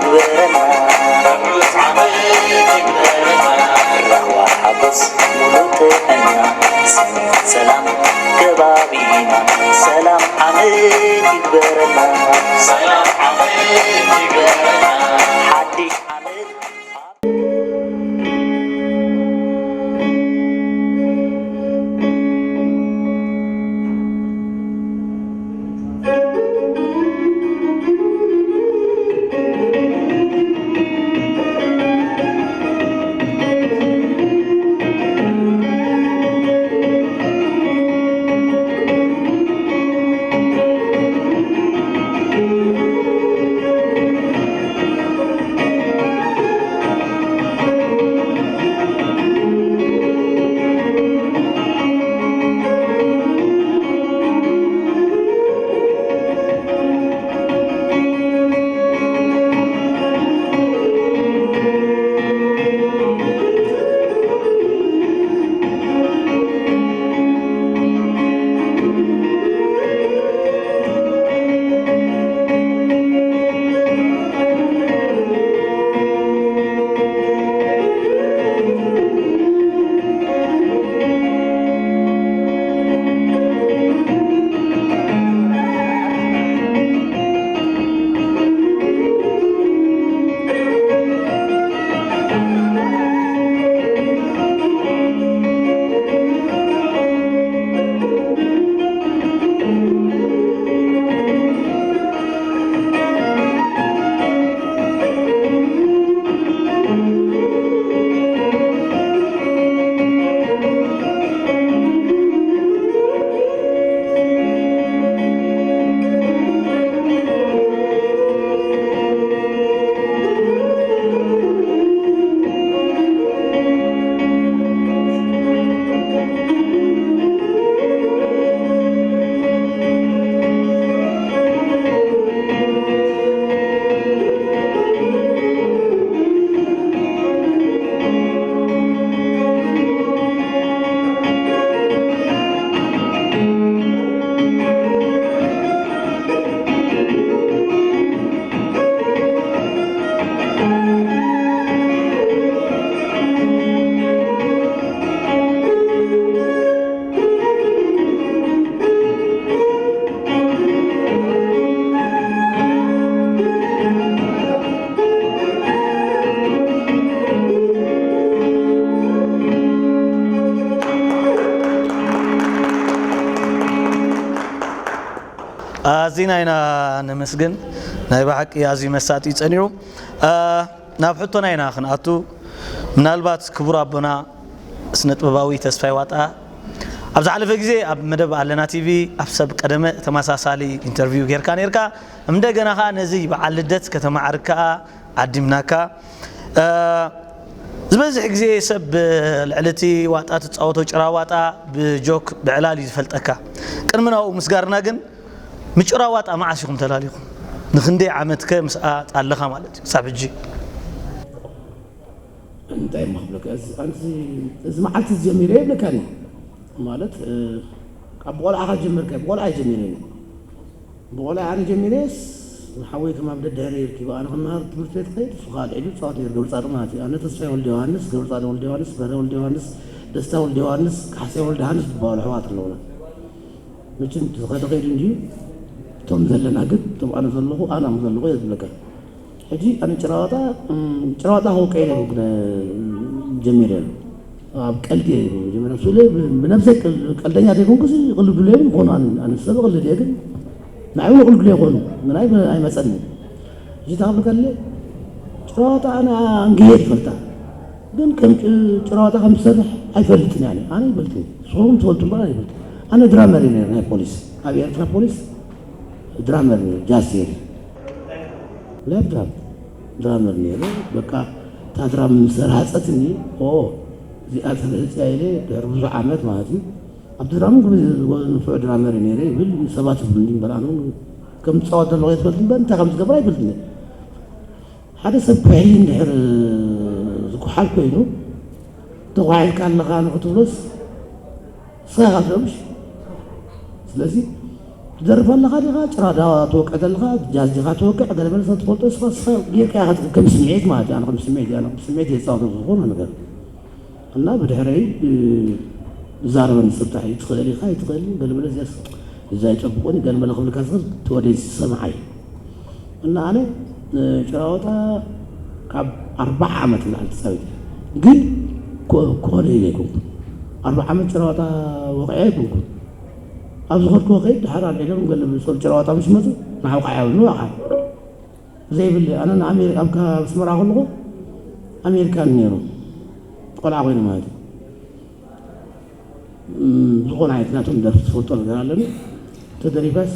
ይግበረና። ራህዋ ሓጎስ ሙሉእ ጥዕና፣ ስኒት ሰላም ከባቢና፣ ሰላም ዓመት ይግበረና። ሰላም ዓመት ይግበረና። ሓድሽ ዓመት ኣዚና ኢና ነመስግን። ናይ ብሓቂ ኣዝዩ መሳጢ እዩ ጸኒሑ። እ፣ ናብ ሕቶና ኢና ክንኣቱ። ምናልባት ክቡር ኣቦና ስነ ጥበባዊ ተስፋይ ዋጣ፣ ኣብ ዝሓለፈ ግዜ ኣብ መደብ ኣለና ቲቪ ኣብ ሰብ ቀደመ ተመሳሳሊ ኢንተርቪው ጌርካ ኔርካ። እንደገና ኸኣ ነዚ በዓል ልደት ከተማዕርግ ከኣ ዓዲምናካ። እ፣ ዝበዝሕ ግዜ ሰብ ልዕሊ እቲ ዋጣ ትጻወቶ ጭራ ዋጣ ብጆክ ብዕላል እዩ ዝፈልጠካ። ቅድሚ ናብኡ ምስጋርና ግን፣ ምስ ጭራ ዋጣ መዓስ ኢኹም ተላሊኹም? ንኽንደይ ዓመትከ ምስኣ ኣለኻ ማለት እዩ ክሳብ ሕጂ? እንታይ እሞ ክብለካ፣ እዚ፣ ኣንዚ፣ እዚ መዓልቲ እዚ ጀሚረ ይብለካ እኔ። ማለት፣ እ፣ ካብ ቆልዓ ካብ ጀመርካ፣ ብቆልዓ ጀሚረ እኔ። ብቆልዓ ኣነ ጀሚረስ፣ ንሓወይ ከማን ደድሕረይ ይርኪቡ። ኣነ ክመሃር ትምህርቲ ቤት ክኸይድ፣ እሱ ከዓ ልዕሊኡ ይፃወት ነይሩ፣ ገብረፃድቕ ማለት እዩ። ኣነ ተስፋይ ወልደ ዮሃንስ፣ ገብረፃድቕ ወልደ ዮሃንስ፣ በርሀ ወልደ ዮሃንስ፣ ደስታ ወልደ ዮሃንስ፣ ካሕሳይ ወልደ ዮሃንስ ዝበሃሉ ኣሕዋት ኣለውና። መቸም ዝኸደ ከይዱ እንድዩ፣ እቶም ዘለና ግን፣ እቶም ኣነ ዘለኹ፣ ኣነ ከም ዘለኹ እየ ዝብለካ። ሕጂ ኣነ ጭራዋጣ፣ እም፣ ጭራዋጣ ከውቅዕ ኢለ ይኩነ ጀሚረ። ኣብ ቀልዲ እየ መጀመርያ፣ ብሱ ኢለ ብ-፣ ብነብሰይ ቀል-፣ ቀልደኛ ዘይኮንኩስ ይቕልዱለይ ይኾኑ። ኣነ፣ ኣነ ሰብ ይቕልድ እየ፣ ግን ንዓይ እውን ይቕልዱለይ ይኾኑ። ምናይ ብ-፣ ኣይመጸኒ። ሕጂ እንታይ ክብልካ ደልየ? ጭራዋጣ ኣነ ኣንግሄ ይፈልጣ። ግን ከም ጭ-፣ ጭራዋጣ ከም ዝሰርሕ ኣይፈልጥን እየ ኣነ። ኣነ ኣይፈልጥን። ንስኹም ትፈልጡ እምበር ኣይፈልጥን። ኣነ ድራመር እየ ነይረ ናይ ፖሊስ። ኣብ ኤርትራ ፖሊስ ድራመር ነይረ፣ ጃዝ ነይረ። ናይ ድራም፣ ድራመር ነይረ። በቃ እታ ድራም ምስ ተራህጸትኒ፣ ኦ፣ እዚኣ ተርህጽያ ኢለ ድሕሪ ብዙሕ ዓመት ማለት እዩ። ኣብ ድራም ንፉዕ ድራመር እየ ነይረ ይብል፣ ሰባት ይብሉኒ እምበር ኣነ እውን ከም ዝጻወት ዘለኹ እየ ዝፈልጥ እምበር እንታይ ከም ዝገብር ኣይፈልጥን እየ። ሓደ ሰብ ኩሕሊ እንድሕር ዝኩሓል ኮይኑ፣ ተኳሒልካ ኣለኻ ንኽትብሎስ ንስኻ ኢኻ ትረብሽ። ስለዚ ትደርፍ ኣለኻ ዲኻ፣ ጭራ ዳ ትወቅዕ ዘለኻ፣ ጃዝ ዲኻ ትወቅዕ፣ ገለ መለ ሰብ ትፈልጦ፣ ንስኻ፣ ንስኻ ጌርካ ኢኻ፣ ከም ስምዒት ማለት እዩ። ኣነ ከም ስምዒት እየ፣ ኣነ ከም ስምዒት እየ ዝጻወቶ ዝኾነ ነገር። እና ብድሕረይ፣ እ፣ ዝዛረበኒ ሰብ እንታይ እዩ፣ ትኽእል ኢኻ፣ ኣይትኽእልን፣ ገለ መለ እዚኣስ፣ እዛ ኣይጸብቑን፣ ገለ መለ ክብልካ ዝኽእል፣ እቲ ወደይ ዝሰምዓይ። እና ኣነ፣ እ፣ ጭራዋጣ ካብ ኣርባዓ ዓመት ንላዕሊ ተጻዊተ። ግን ኮ-፣ ኮነ ኢለ ኣይኮንኩን። ኣርባዓ ዓመት ጭራዋጣ ወቒዐ ኣይኮንኩን። ኣብ ዝኸድኩዎ ከይድ ድሓር ኣልዒሎም ገለ ብጾል ጭራዋጣ ምስ መጹ፣ ንዓው ከዓ ይብሉ፣ ንባዕኻ። ዘይብሊ፣ ኣነ ንኣሜሪካ፣ ኣብ ከ-፣ ኣብ ኣስመራ ከለኹ ኣሜሪካን ነይሩ። ቆልዓ ኮይኑ ማለት እዩ። እም፣ ዝኾነ ዓይነት ናቶም ደርፊ ትፈልጦ ነገር ኣለኒ። ተደሪፋስ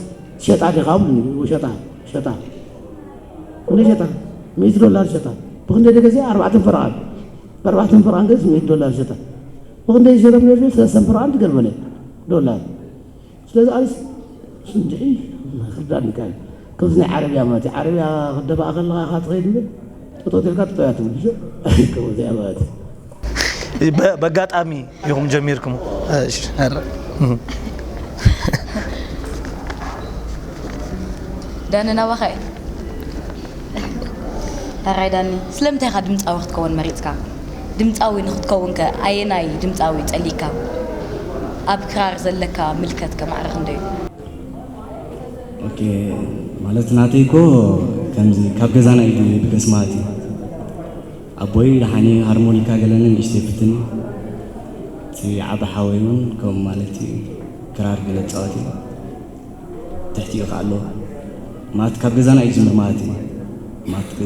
ሸጣ ዲኻ ብሉኒ፣ ሸጣ፣ ሸጣ። ክንደይ ሸጣ? ሚእቲ ዶላር ሸጣ። ብክንደይ ደገ እዚኣ? ኣርባዕተን ፈረቓን። ብኣርባዕተን ፈረቓን ገዝ ሚእቲ ዶላር ሸጣ። ብክንደይ ሸጠም ነይሩ? ሰለስተን ፈረቓን ትገርመለ ዶላር። ስለዚ ኣነስ ስንድዒ ክርዳእኒ ይከኣል። ከምዚ ናይ ዓረብያ ማለት እዩ። ዓረብያ ክደፋእ ከለኻ ኢኻ ትኸይድ እምበር፣ ጠጠው ተልካ ጠጠው እያ ትብል። ከምኡ እዚኣ ማለት እዩ። በ-፣ በጋጣሚ ኢኹም ጀሚርኩሞ? እሺ፣ ኧረ። እህ። ዳኒ፣ ናባኻ እየ። ሕራይ ዳኒ፣ ስለምንታይ ኢኻ ድምጻዊ ክትከውን መሪጽካ? ድምጻዊ ንኽትከውንከ ኣየናይ ድምጻዊ ጸሊእካ? ኣብ ክራር ዘለካ ምልከትከ ማዕረ ክንደይ እዩ? ኦኬ፣ ማለት ናተይ እኮ ከምዚ ካብ ገዛና እዩ ድገስ ማለት እዩ። ኣቦይ ደሓኒ ሃርሞኒካ ገለኒ ንእሽተይ ይፍትን እዩ። እቲ ዓቢ ሓወይ እውን ከምኡ ማለት እዩ፣ ክራር ገለ ይጻወት እዩ። ትሕቲኡ ከኣ ኣሎ። ማለት ካብ ገዛና እዩ ዝጅምር ማለት እዩ። ማለት ክ-፣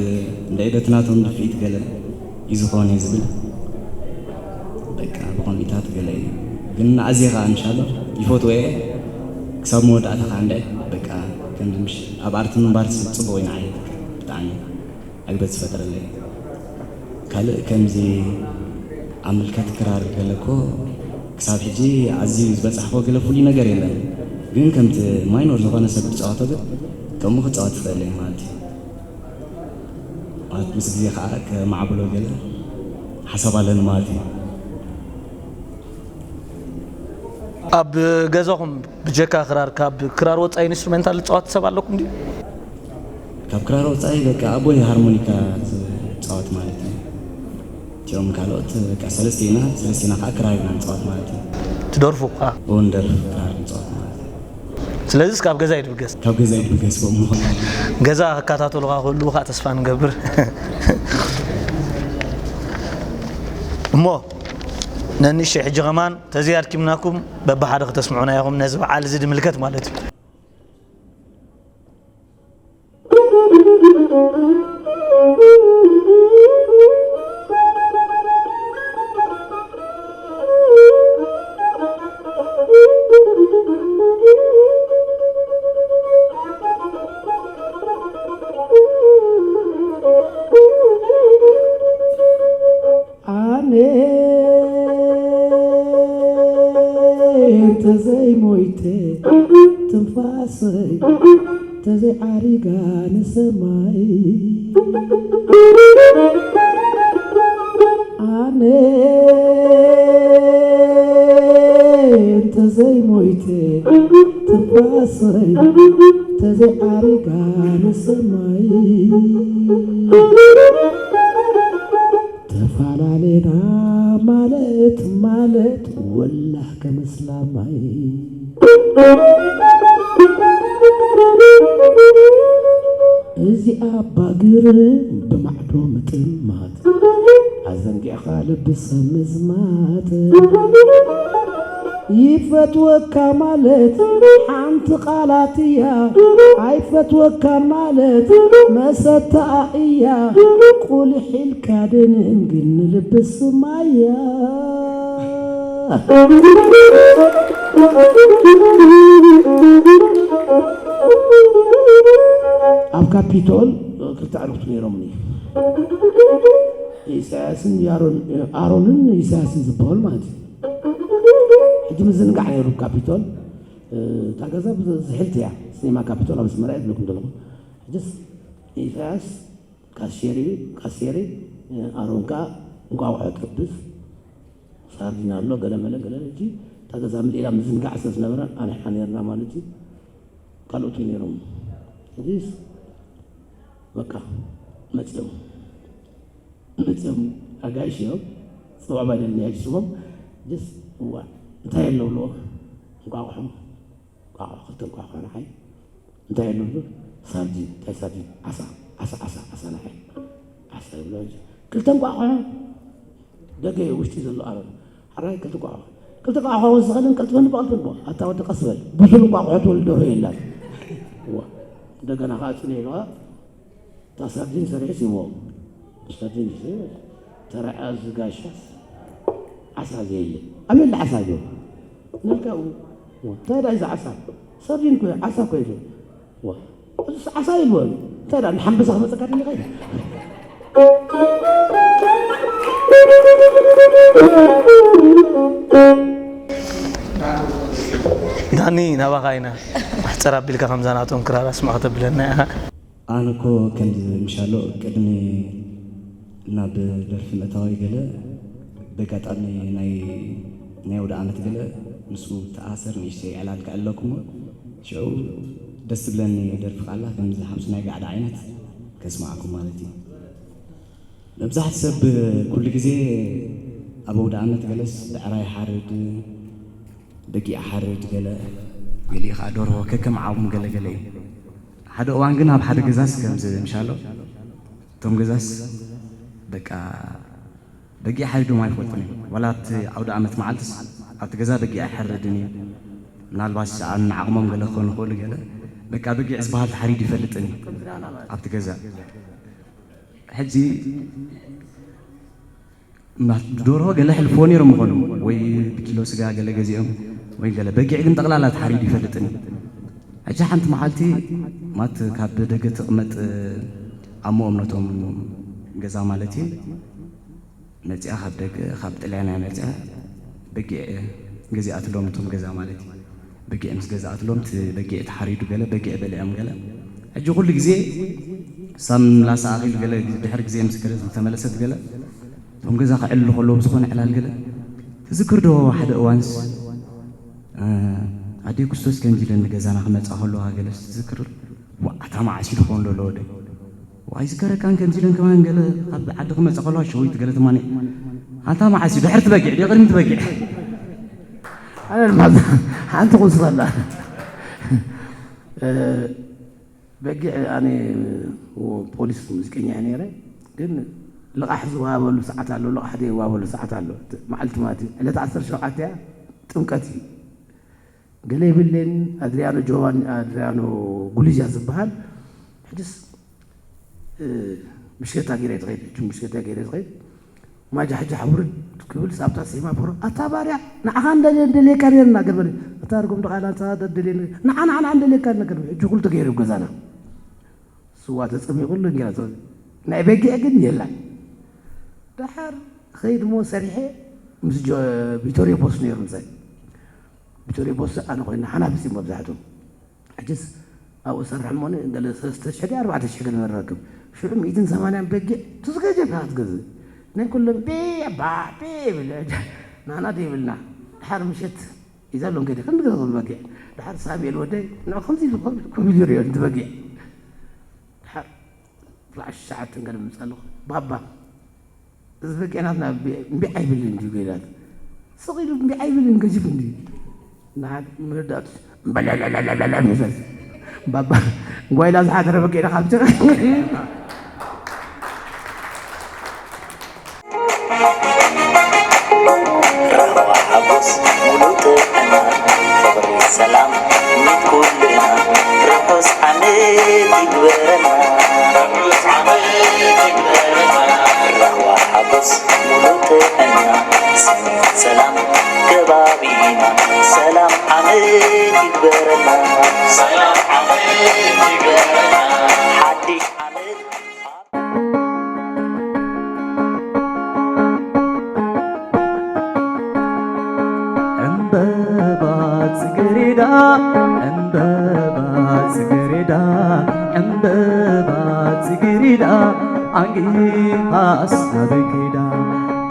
እንድዒ በቲ ናቶም ድፍኢት ገለ እዩ ዝኾነ ዝብል። በቃ ብኸምኢታት ገለ እዩ። ግን ኣዝየ ከኣ እንሻሎ ይፈትዎ እየ። ክሳብ መወዳእታ ከኣ እንድዒ በቃ ከምዚ ምሽ-፣ ኣብ ኣርቲ ምንባር ጽቡቕ እዩ ንዓይ ብጣዕሚ። ዕግበት ዝፈጠረለይ። ካልእ ከምዚ ኣብ ምልከት ክራር ገለ እኮ ክሳብ ሕጂ ኣዝዩ ዝበጻሕክዎ ገለ ፍሉይ ነገር የለን። ግን ከምቲ ማይኖር ዝኾነ ሰብ ዝጻወቶ ግን ከምኡ ክጻወት ይኽእል እየ ማለት እዩ። ማለት ምስ ግዜ ከኣ ከማዕብሎ ገለ ሓሳብ ኣለኒ ማለት እዩ። ኣብ ገዛኹም ብጀካ ክራር፣ ካብ ክራር ወጻኢ ኢንስትሩሜንታል ዝጻወት ሰብ ኣለኩም ድዩ? ካብ ክራር ወጻኢ በቃ ኣቦይ ሃርሞኒካ ዝጻወት ማለት እዩ። እቲኦም ካልኦት በቃ ሰለስተ ኢና፣ ሰለስተ ኢና ከዓ ክራር ኢና ንጻወት ማለት እዩ። ትደርፉ ከዓ? እወ፣ ንደርፍ፣ ክራር ንጻወት ማለት እዩ። ስለዚስ ካብ ገዛ ይድብገስ? ካብ ገዛ ይድብገስ፣ ከምኡ ምዃኑ። ገዛ ክከታተሉኻ ክህልዉ ከዓ ተስፋ ንገብር። እሞ ነንእሽተይ ሕጂ ከማን ተዘይ ኣድኪምናኩም በብሓደ ክተስምዑና ኢኹም፣ ነዚ በዓል እዚ ድምልከት ማለት እዩ። ኣነ እንተዘይሞይተ ትንፋሰይ ተዘይዓሪጋ ንሰማይ፣ ኣነ እንተዘይሞይተ ትንፋሰይ ተዘይዓሪጋ ንሰማይ፣ ተፈላለና ማለት ማለት ወላህ ከምስላማይ። እዚ ኣባ ግርም ብማዕዶ ምጥማት፣ ኣዘንጊዕኻ ልቢ ሰብ ምዝማት። ይፈትወካ ማለት ሓንቲ ቃላት እያ፣ ኣይፈትወካ ማለት መሰተኣ እያ። ቁልሕ ኢልካ ደንን ግን ንልቢ ስማያ። ኣብ ካፒቶል ክልተ ኣዕሩኽቲ ነይሮምኒ። ኢሳያስን ያሮን-፣ ኣሮንን ኢሳያስን ዝበሃሉ ማለት እዩ። ሕጂ ምዝንጋዕ ነይሩ ኣብ ካፒቶል። እታ ገዛ ብዝሕልቲ እያ። ሲኔማ ካፒቶል ኣብ ኣስመራ እየ ዝብለኩም ዘለኹ። ሕጅስ ኢሳያስ ካሴር እዩ፣ ካሴር፣ ኣሮን ከኣ እንቋቑሖ ጠብስ፣ ሳርዲን ኣሎ፣ ገለ መለ፣ ገለ። ሕጂ እታ ገዛ ምልኢላ ምዝንጋዕ ስለ ዝነበረ ኣንሕና ነርና ማለት እዩ። ካልኦት ነይሮም። ሕዚስ በቃ መፅኦም መፅኦም ኣጋይሽ እዮም። ፅዋዕ ባደል ናይ ሽሞም ጀስ እዋ እንታይ ኣለውሎ እንቋቑሖ እንቋቑሖ ክልተ እንቋቑሖ ንዓይ እንታይ ኣለውሎ ሳርዲን እንታይ ሳርዲን ዓሳ ዓሳ ዓሳ ዓሳ ንዓይ ዓሳ ይብሎ ክልተ እንቋቑሖ ደገ ውሽጢ ዘሎ ኣረ ሓራይ ክልተ እንቋቑሖ ክልተ እንቋቑሖ ወስኸልን ቀልጥፈን በቐልጥን ኣታ ወዲ ቀስ በል ብሱል እንቋቑሖ ትወልድ ደርሆ የላን። እዋ እንደገና ከዓ ፅነ ኢልዋ እታ ሳርዲን ሰሪዑ ሲሞ ሳርዲን ተረዓ ዝጋሻ ዓሳ ዘየለ ኣበየለ ዓሳ ዶ ነልካ እንታይ ዳ እዚ ዓሳ ሳርዲን ኮ ዓሳ ኮ ኢሉ እዚስ ዓሳ ይልዎ እንታይ ዳ ንሓንበሳ ክመፀካ ድልኻ ዳኒ ናባኻ ኢና ሕፅር ኣቢልካ ከምዛ ናቶም ክራር ኣስምዖ ተብለና ኢኻ። ኣነ እኮ ከምዚ ምሻሎ ቅድሚ ናብ ደርፊ ምእታወይ ገለ በጋጣሚ ናይ ናይ ወደ ዓመት ገለ ምስኡ ተኣሰር ንእሽተይ ዕላል ክዕለኩሞ ሽዑ ደስ ትብለኒ ደርፊ ቃላ ከምዚ ሓምሱ ናይ ጋዕዳ ዓይነት ከስማዓኩም ማለት እዩ። መብዛሕቲ ሰብ ኩሉ ግዜ ኣብ ኣውደ ዓመት ገለስ ብዕራይ ሓርድ፣ በጊዕ ሓርድ ገለ ገሊኡ ከዓ ደርሆ ከከም ዓቕሙ ገለ ገለ እዩ። ሓደ እዋን ግን ኣብ ሓደ ገዛስ ከምዚ ምሻሎ እቶም ገዛስ በቃ በጊዕ ሓሪዶም ኣይፈልጡን እዮም። ዋላ ኣብቲ ኣውደ ዓመት መዓልትስ ኣብቲ ገዛ በጊዕ ኣይሓርድን እዩ። ምናልባት ኣን ዓቕሞም ገለ ክኾኑ ይኽእሉ ገለ በቃ በጊዕ ዝበሃል ተሓሪዱ ይፈልጥን እዩ ኣብቲ ገዛ። ሕጂ ደርሆ ገለ ሕልፍዎ ነይሮም ይኾኑ ወይ ብኪሎ ስጋ ገለ ገዚኦም ወይ ገለ በጊዕ ግን ጠቕላላ ተሓሪዱ ይፈልጥን እዩ። ሕጂ ሓንቲ መዓልቲ ማት ካብ ደገ ትቕመጥ ኣሞኦም ነቶም ገዛ ማለት እዩ መፂኣ ካብ ደገ ካብ ጥልያን እያ መፂኣ በጊዕ ገዚኣትሎም እቶም ገዛ ማለት እዩ በጊዕ ምስ ገዛኣትሎም እቲ በጊዕ ተሓሪዱ ገለ በጊዕ በሊዖም ገለ ሕጂ ኩሉ ግዜ ሳም ላሳ ኣኺል ገለ ድሕሪ ግዜ ምስ ገለ ዝተመለሰት ገለ እቶም ገዛ ክዕልሉ ከለዉ ብዝኾነ ዕላል ገለ ትዝክር ዶ ሓደ እዋንስ ኣዴ ኩስቶስ ከምዚ ኢለን ንገዛና ክመፃ ከለዋ ገለስ ትዝክር ዋዕታ መዓስ እዩ ዝኸውን ዘሎ ወደይ ኣይዝከረካን ከምዚ ኢለን ከማን ገለ ካብ ዓዲ ክመፃ ከለዋ ሸዊት ገለ ትማኒ ኣንታ መዓስ እዩ ድሕርቲ በጊዕ ድዮ ቅድሚቲ በጊዕ ኣነ ድማ ሓንቲ ክውስኸላ በጊዕ ኣነ ፖሊስ ሙዚቀኛ እየ ነይረ ግን ልቓሕ ዝዋሃበሉ ሰዓት ኣሎ ልቓሕ ዘይዋሃበሉ ሰዓት ኣሎ መዓልቲ ማለት እዩ ዕለት ዓሰርተ ሸውዓተ እያ ጥምቀት እዩ ገለ ይብልን ኣድሪያኖ ጆቫን ኣድሪያኖ ጉሊጃ ዝበሃል ሕጅስ ብሽከታ ገይረ ትኸይድ ሕጂ ብሽከታ ገይረ ትኸይድ ማጃሕጃሕ ውርድ ክብል ሳብታ ሴማፎሮ ኣታ ባርያ ንዓኻ እንደልየካ ነርና ገርበኒ እታ ርጉም ድቓላ ንሳ ደልየኒ ንዓ ንዓና እንደልየካ ነርና ገርበኒ ሕጂ ኩሉ ተገይሩ ገዛና ስዋ ተፀሚቑሉ እንጌራ ናይ በጊዕ ግን የላን ደሓር ኸይድ ሞ ሰሪሐ ምስ ቪቶሪዮ ቦስ ነይሩ ምሳይ ቪቶሪዮ ቦስ ኣነ ኮይና ሓናፊ ፂ መብዛሕትኡ ሕጅስ ኣብኡ ሰርሕ እሞ ገለ ሰለስተ ሽሕ ድዩ ኣርባዕተ ሽሕ ገለ ንረክብ ሽዑ ሚእትን ሰማንያን በጊዕ ትዝገጀ ኢኻ ክትገዝእ ናይ ኩሎም ቤ ኣባ ቤ ይብል ናና ደይብልና ድሓር ምሸት ይዘሎም ከዲ ከምዚ ገለ ክብል በጊዕ ድሓር ሳሙኤል ወደይ ንዑ ከምዚ ኢሉ ኮሚሉ ይሪኦ ንቲ በጊዕ ድሓር ራዕሽ ሰዓት ገለ ምምፃእ ኣለኹ ባባ እዚ በጊዕ ናትና እምቢ ኣይብልን እንድዩ ገይላት ስቕ ኢሉ እምቢ ኣይብልን ገዚፍ እንድዩ ንሓደ መረዳእቱ እምበለለለለለ ይበል ባባ ጓይላ ዝሓደረ በጊዕ ኢኻ ብትር ራህዋ ሓጎስ ሙሉእ ጥዕና ፍቕሪ ሰላም ሚት ኩልና ርሑስ ዓመት ይግበረልና ርሑስ ዓመት ይግበረልና ራህዋ ሓጎስ ሙሉእ ጥዕና ስኒት ሰላም ከባቢና ሰላም ዓመት ይግበረልና ሰላም ዓመት ይግበረልና ሓድሽ ዓመት ዕምበባ ጽጌሬዳ ዕምበባ ጽጌሬዳ ዕምበባ ጽጌሬዳ ኣንጊሃስ ናበይ ከይዳ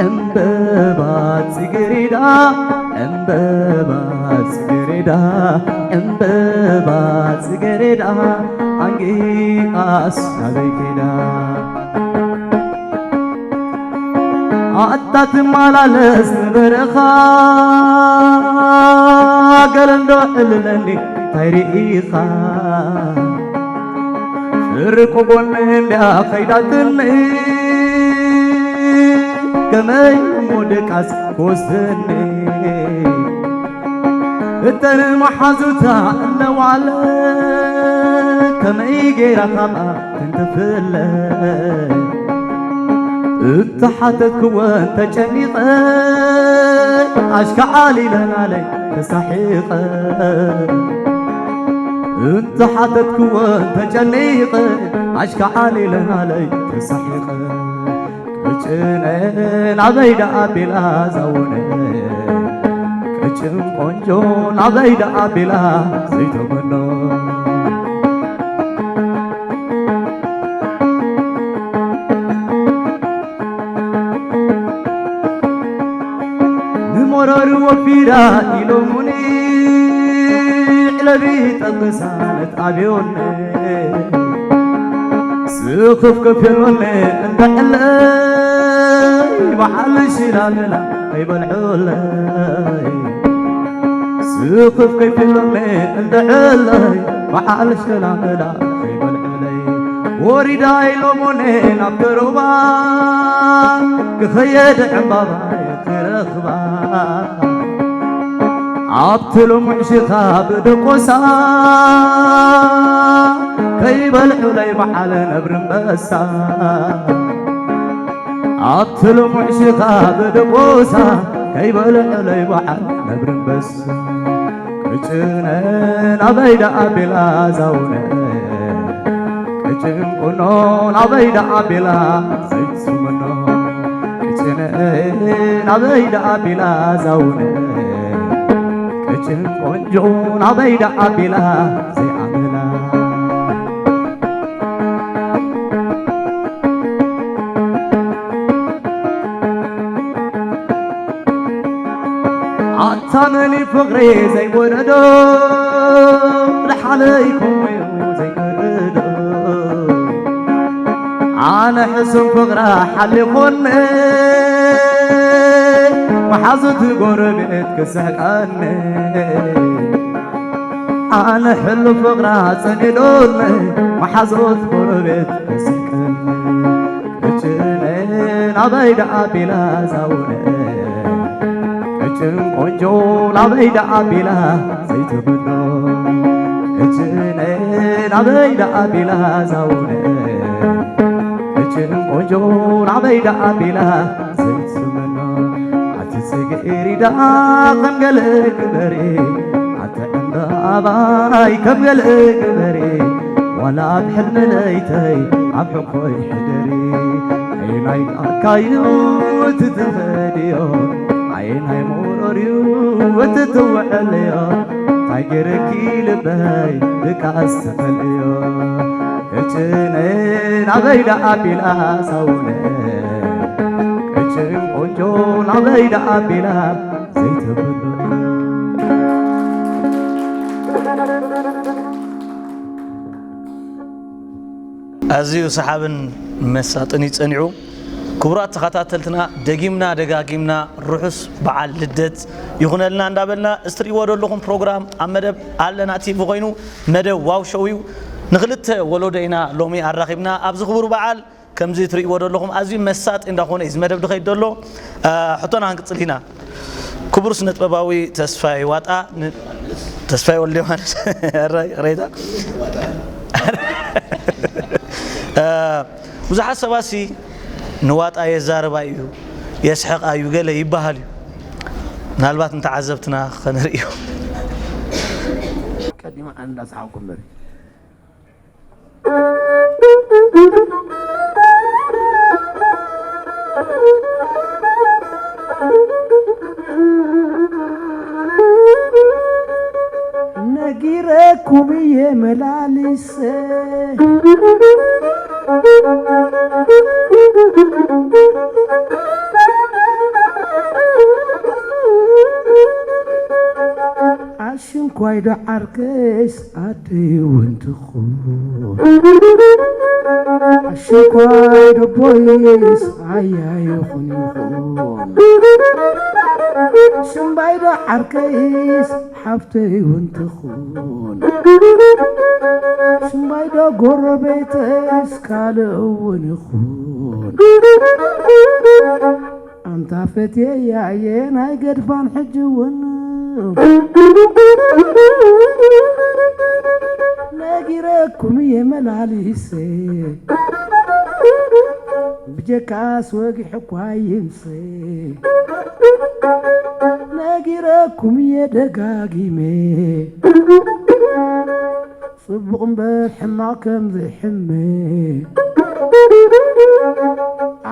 ዕምበባ ጽጌሬዳ ዕምበባ ጽጌሬዳ፣ ዕምበባ ጽጌሬዳ፣ ኣንጊኣስ ናበይ ከይዳ? ኣታ ትመላለስ ንበረኻ፣ ገለ እንዶ ዕልለኒ እንታይ ርኢኻ? ፍርቁ ጎኒ እንድያ ከይዳትኒ፣ ከመይ እሞ ድቃስ ክወስደኒ? እተን መሓዙታ እነዋለ፣ ከመይ ገይራ ካብኣ ክንትፍለ? እንተሓተትክወን ተጨኒቐ፣ ኣሽካዓል ኢለናለይ ተሳሒቐ። እንተሓተትክወን ተጨኒቐ፣ ኣሽካዓል ኢለናለይ ተሳሒቐ። ቅጭነ ናበይ ደኣ ቢላ ዛውነ፣ ቅጭን ቆንጆ ናበይ ደኣ ቢላ ዘይተመኖ። ንመረሩ ወፊራ ኢሎሙኒ፣ ዕለቢ ጠብሳ ነጣብዮኒ። ስኽፍ ከፊሎኒ እንተ ዕለይ፣ በዓል ሽላምላ ከይበልዕለይ። ስኽፍ ከፊሎኒ እንተ ዕለይ፣ በዓል ሽላምላ ከይበልዕለይ። ወሪዳ ኢሎሞኔ ናብ ተሮባ፣ ክኸየድ ዕምባባ ክረኽባ። ኣብቲ ልሙዕ ሽኻ ብደቆሳ፣ ከይበልዑለይ በዓል ነብሪ ኣንበሳ። ኣብቲ ልሙዕ ሽኻ ብደቆሳ፣ ከይበልዑለይ በዓል ነብሪ ኣንበሳ። ቅጭነ ናበይ ደኣ ቢላ ዛውነ፣ ቅጭን ቁኖ ናበይ ደኣ ቢላ ዘይትስምኖ። ቅጭነ ናበይ ደኣ ቢላ ዛውነ፣ ቅጭን ቆንጆ ናበይ ደኣ ቢላ ዘይኣምላ። ኣታ መን እዩ ፍቕሪ ዘይወረዶ፣ ደሓለይ ከምኡ እዩ ዘይወረዶ። ኣነ ሕሱም ፍቕራ ሓሊኾኒ፣ መሓዙት ጎረቤት ክስሕቀኒ። ኣነ ሕሉፍ ፍቕራ ጸኒዶኒ፣ መሓዙት ጎረቤት ክስሕቀኒ። ቅጭነ ናበይ ደኣ ቢላ ዛውነ፣ ቅጭን ቆንጆ ናበይ ደኣ ቢላ ዘይትምኖ። ቅጭነ ናበይ ደኣ ቢላ ዛውነ፣ ቅጭን ቆንጆ ናበይ ደኣ ቢላ ዘይትምኖ። ኣቲ ጽጌሬዳ ከም ገለ ግበሪ፣ ኣቲ ዕምባባይ ከም ገለ ግበሪ፣ ዋላ ኣብ ሕልሚ ለይተይ ኣብ ሕቆይ ሕደሪ። ኣየናይ ጫካዩ እቲ ትኸድዮ፣ ኣየናይ መሮርዩ እቲ ትውዕልዮ፣ እንታይ ገይረኪ ልበይ ድቃስ ተፈልዮ። ቅጭነ ናበይ ደኣ ቢላ ዛውነ፣ ቅጭን ቆንጆ ናበይ ደኣ ቢላ ዘይተብሎ። ኣዝዩ ሰሓብን መሳጥን እዩ ጸኒዑ። ክቡራት ተኸታተልትና፣ ደጊምና ደጋጊምና ርሑስ በዓል ልደት ይኹነልና እንዳበልና፣ እዚ ትርእይዎ ዘለኹም ፕሮግራም ኣብ መደብ ኣለና ቲቪ ኮይኑ፣ መደብ ዋው ሾው እዩ። ንኽልተ ወለዶ ኢና ሎሚ ኣራኺብና ኣብዚ ክቡር በዓል። ከምዚ ትርእይዎ ዘለኹም ኣዝዩ መሳጢ እንዳኾነ እዩ እዚ መደብ ድኸይድ ዘሎ። አ፣ ሕቶና ክንቅጽል ኢና። ክቡር ስነ ጥበባዊ ተስፋይ ዋጣ ን-፣ ተስፋይ ወልደ ዮሃንስ፣ ኣራይ፣ ቅሬታ። አ፣ ብዙሓት ሰባትሲ ንዋጣ የዛርባ እዩ፣ የስሕቓ እዩ፣ ገለ ይበሃል እዩ። ምናልባት ንተዓዘብትና ከነርእዮ። ቀዲሙ ኣነ እንዳሰሓቕኩ እምበር። ነጊረኩም እየ መላሊሰ። ዶ ዓርከይስ ኣደይ እውን ትኹን፣ ኣሽኳይ ደቦይስ ኣያ ይኹን ይኹን። ሽምባይ ዶ ዓርከይስ ሓፍተይ እውን ትኹን፣ ሽምባይ ዶ ጎረቤተይስ ካልእ እውን ይኹን። ኣንታ ፈትየያ እየ ናይ ገድፋን ሕጂ እውን ነጊረኩም እየ መላሊሰ፣ ብጀካስ ወጊሑ እኳ ይምሰ። ነጊረኩም እየ ደጋጊመ፣ ጽቡቕ እምበር ሕማቕ ከም ዘይሕመ።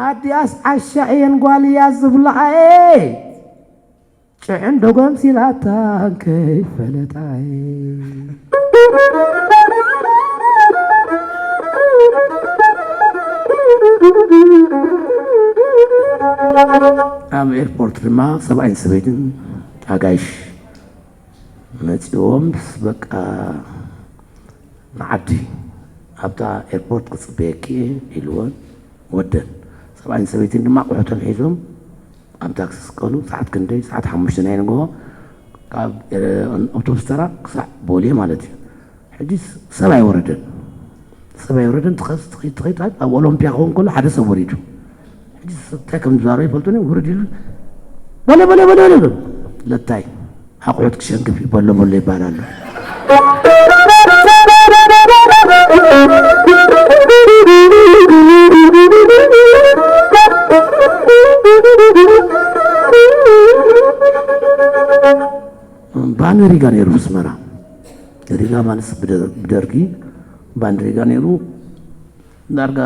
ኣዲኣስ ዓሻ እየን ጓል እያ ዝብልዓየ፣ ጭዕን ደጎም ሲላታ ከይፈለጣየ። ኣብ ኤርፖርት ድማ ሰብኣይን ሰበይትን ኣጋይሽ መጺኦምስ በቃ ንዓዲ ኣብታ ኤርፖርት ክጽበየኪ እየ ኢልወን ወደን። ሰብኣይን ሰበይትን ድማ ኣቑሑቶም ሒዞም ኣብ ታክሲ ስቀሉ። ሰዓት ክንደይ? ሰዓት ሓሙሽተ ናይ ንግሆ ካብ፣ እ፣ ኣውቶቡስ ተራ ክሳዕ ቦሌ ማለት እዩ። ሕጂ ሰብ ኣይወረደን፣ ሰብ ኣይወረደን። ትኸስ ትኸይድ ትኸይድ ኣብ ኦሎምፒያ ክኸውን ከሎ ሓደ ሰብ ወሪዱ። ሕጂ ሰብ እንታይ ከም ዝዛረቡ ይፈልጡን እዮም። ውርድ ኢሉ በለ በለ በለ በለ በለ። ለታይ ኣቑሑት ክሸንግፍ እዩ፣ በሎ በሎ ይባሃል ኣሎ። ባኒ ሪጋ ነይሩ ኣስመራ። ሪጋ ማለት ብደ-፣ ብደርጊ ባኒ ሪጋ ነይሩ። ዳርጋ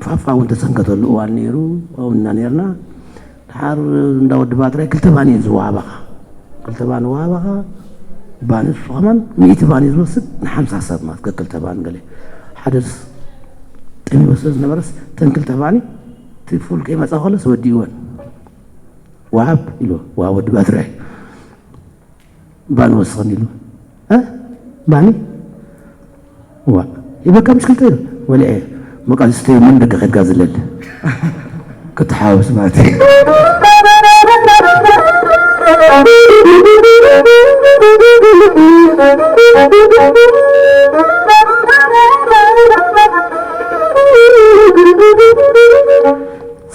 ፋፋ እውን ተሰንከተሉ እዋን ነይሩ። ኣብኡ ኢና ነይርና። ድሓር እንዳ ወዲ ባድራይ ክልተ ባኒ እየን ዝወሃባኻ። ክልተ ባኒ ወሃባኻ። ባኒ እሱ ከማን ሚእቲ ባኒ ዝወስድ ንሓምሳ ሰብ ማለት ከክልተ ባኒ ገለ። ሓደስ ጠሚዎ ስለ ዝነበረስ እተን ክልተ ባኒ እቲ ፉል ከይመጻ ከሎስ ወዲእወን። ወሃብ ኢሉ፣ ወሃብ ወዲ ባድራይ። ባኒ ወስኸን ኢሉ። እ? ባኒ? ዋ፣ ይበቃ ምሽ ክልተ ኢሉ። ወልዐ፣ በቃ ዝስተዩ መን ደገ ከድጋ ዝለል። ክትሓወስ ማለት እዩ።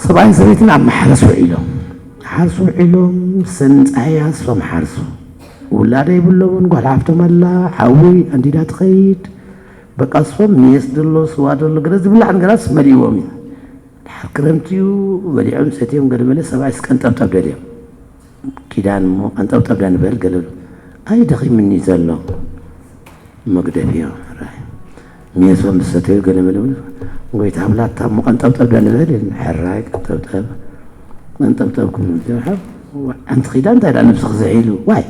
ሰብኣይን ሰበይትን ኣብ ማሕረስ ውዒሎም። ሓርሱ ውዒሎም፣ ሰን ጻህያ ንሶም ሓርሱ። ውላደ ይብሎምን፣ ጓል ሓፍቶም ኣላ፣ ሓዊ ኣንዲዳ ትኸይድ። በቃ ንሶም ሜስ ደሎ፣ ስዋ ደሎ፣ ገለ ዝብላዕ ነገራት መሊእዎም እዩ። ድሓር ክረምቲ እዩ፣ በሊዖም ሰትዮም ገለ መለ፣ ሰብኣይስ ቀንጠብጠብ ደልዮም። ኪዳን እሞ ቀንጠብጠብ ዳ ንበል ገለ። ኣይ ደኺምኒ ዘሎ። መግደፍዮ፣ ሕራይ። ሜሶ ምስ ሰተዩ ገለ መለ ብሉ፣ ጎይታ ብላታ እሞ ቀንጠብጠብ ዶ ንበል? ሕራይ፣ ቀንጠብጠብ። ቀንጠብጠብ ክብሉ፣ ሓንቲ ኺዳ እንታይ ደኣ ነብስኺ ዝሒሉ? ዋይ፣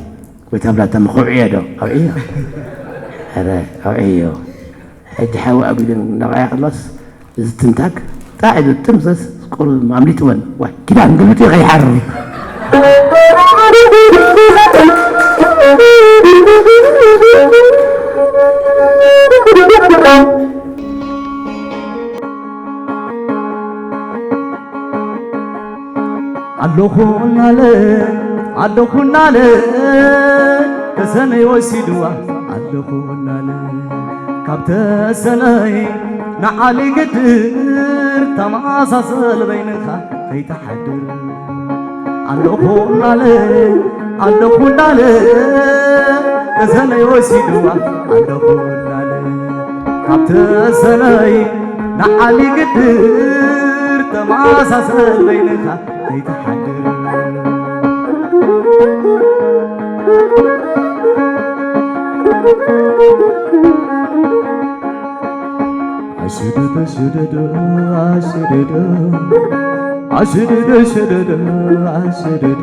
ጎይታ ብላታ እሞ ከውዕዮ ዶ? ኣውዕዮ። ሕራይ፣ ኣውዕዮ። ሕጂ ሓዊ ኣጒደን እንዳውዓያ ከላስ፣ እዚ ትንታግ ጣዕ ኢሉ ጥምዘዝ ቁሩብ ኣምሊጥወን። ዋይ፣ ኪዳን ግልብጥዮ ከይሓርር። ኣለኹ እናለ፣ ኣለኹ እናለ፣ ተሰነይ ወሲድዋ። ኣለኹ እናለ፣ ካብ ተሰነይ ንዓሊ ግድር፣ ተመሳሰል በይንኻ ከይትሓድር። ኣለኹ እናለ፣ ኣለኹ እናለ፣ ተሰነይ ወሲድዋ። ኣለኹ እናለ፣ ካብ ተሰነይ ንዓሊ ግድር፣ ተመሳሰል በይንኻ ከይትሓድር። ኣሽድድ ሽድድ ኣሽድድ ኣሽድድ ሽድድ ኣሽድድ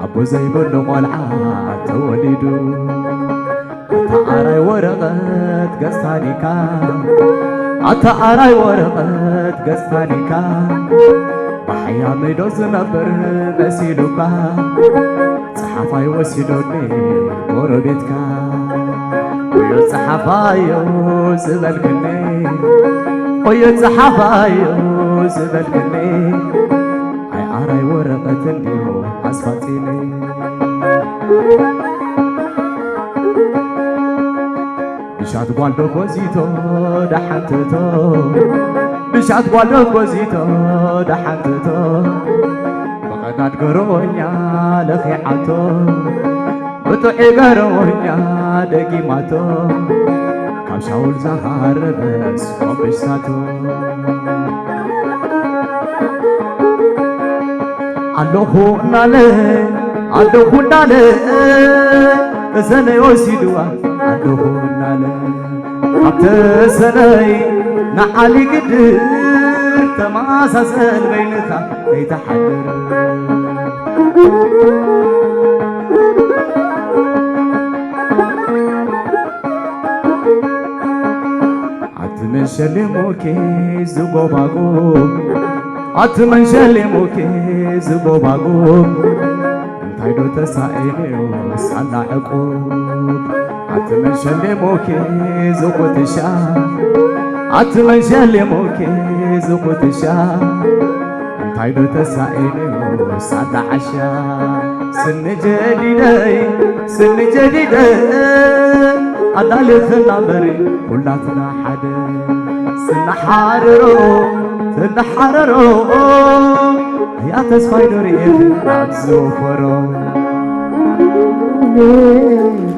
ኣቦ ዘይብሉ ቆልዓ ተወሊዱ። ኣታ ኣራይ ወረቐት ገዝታኒካ፣ ኣታ ኣራይ ወረቐት ገዝታኒካ፣ ብሓያመይ ዶ ዝነብር መሲሉካ? ሓፋይ ወሲዶኒ ጎረቤትካ። ወዮ ጸሓፋዮ ዝበልክኒ፣ ወዮ ጸሓፋዮ ዝበልክኒ፣ ኣይ ኣራይ ወረቐት እንድዩ ኣስፋጺኒ። ብሻት ጓል ዶ ጎዚቶ ደሓንትቶ፣ ብሻት ጓል ዶ ጎዚቶ ደሓንትቶ፣ ብቐዳድ ገሮኛ ለኺዓቶ፣ ብጥዑይ ገሮኛ ደጊማቶ፣ ካብ ሻውል ዝሃረበስ ቆምብሽታቶ። ኣለኹ እናለ፣ ኣለኹ እናለ፣ እሰነይ ወሲድዋ፣ ኣለኹ እናለ፣ ካብ ተሰነይ ንዓሊ ግድር፣ ተመሳሰል በይንኻ ከይትሓድር። ኣቲ መን ሸሊሙኪ ዝጎባጉብ፣ ኣቲ መን ሸሊሙኪ ዝጎባጉብ፣ እንታይ ዶ ተሳኢኑ ሳላ ዕቁብ። ኣቲ መን ሸሊሙኪ ዝኹትሻ፣ ኣቲ መን ሸሊሙኪ ዝኹትሻ፣ እንታይ ዶ ተሳኢኑ ሳላ ዓሻ። ስኒ ጀዲደይ፣ ስኒ ጀዲደ፣ ኣዳልኽና እምበሪ ኩላትና ሓደ። ስናሓረሮ፣ ስናሓረሮ፣ እያ ተስፋይ ዶ ርእየት ናብ ዝወፈሮ።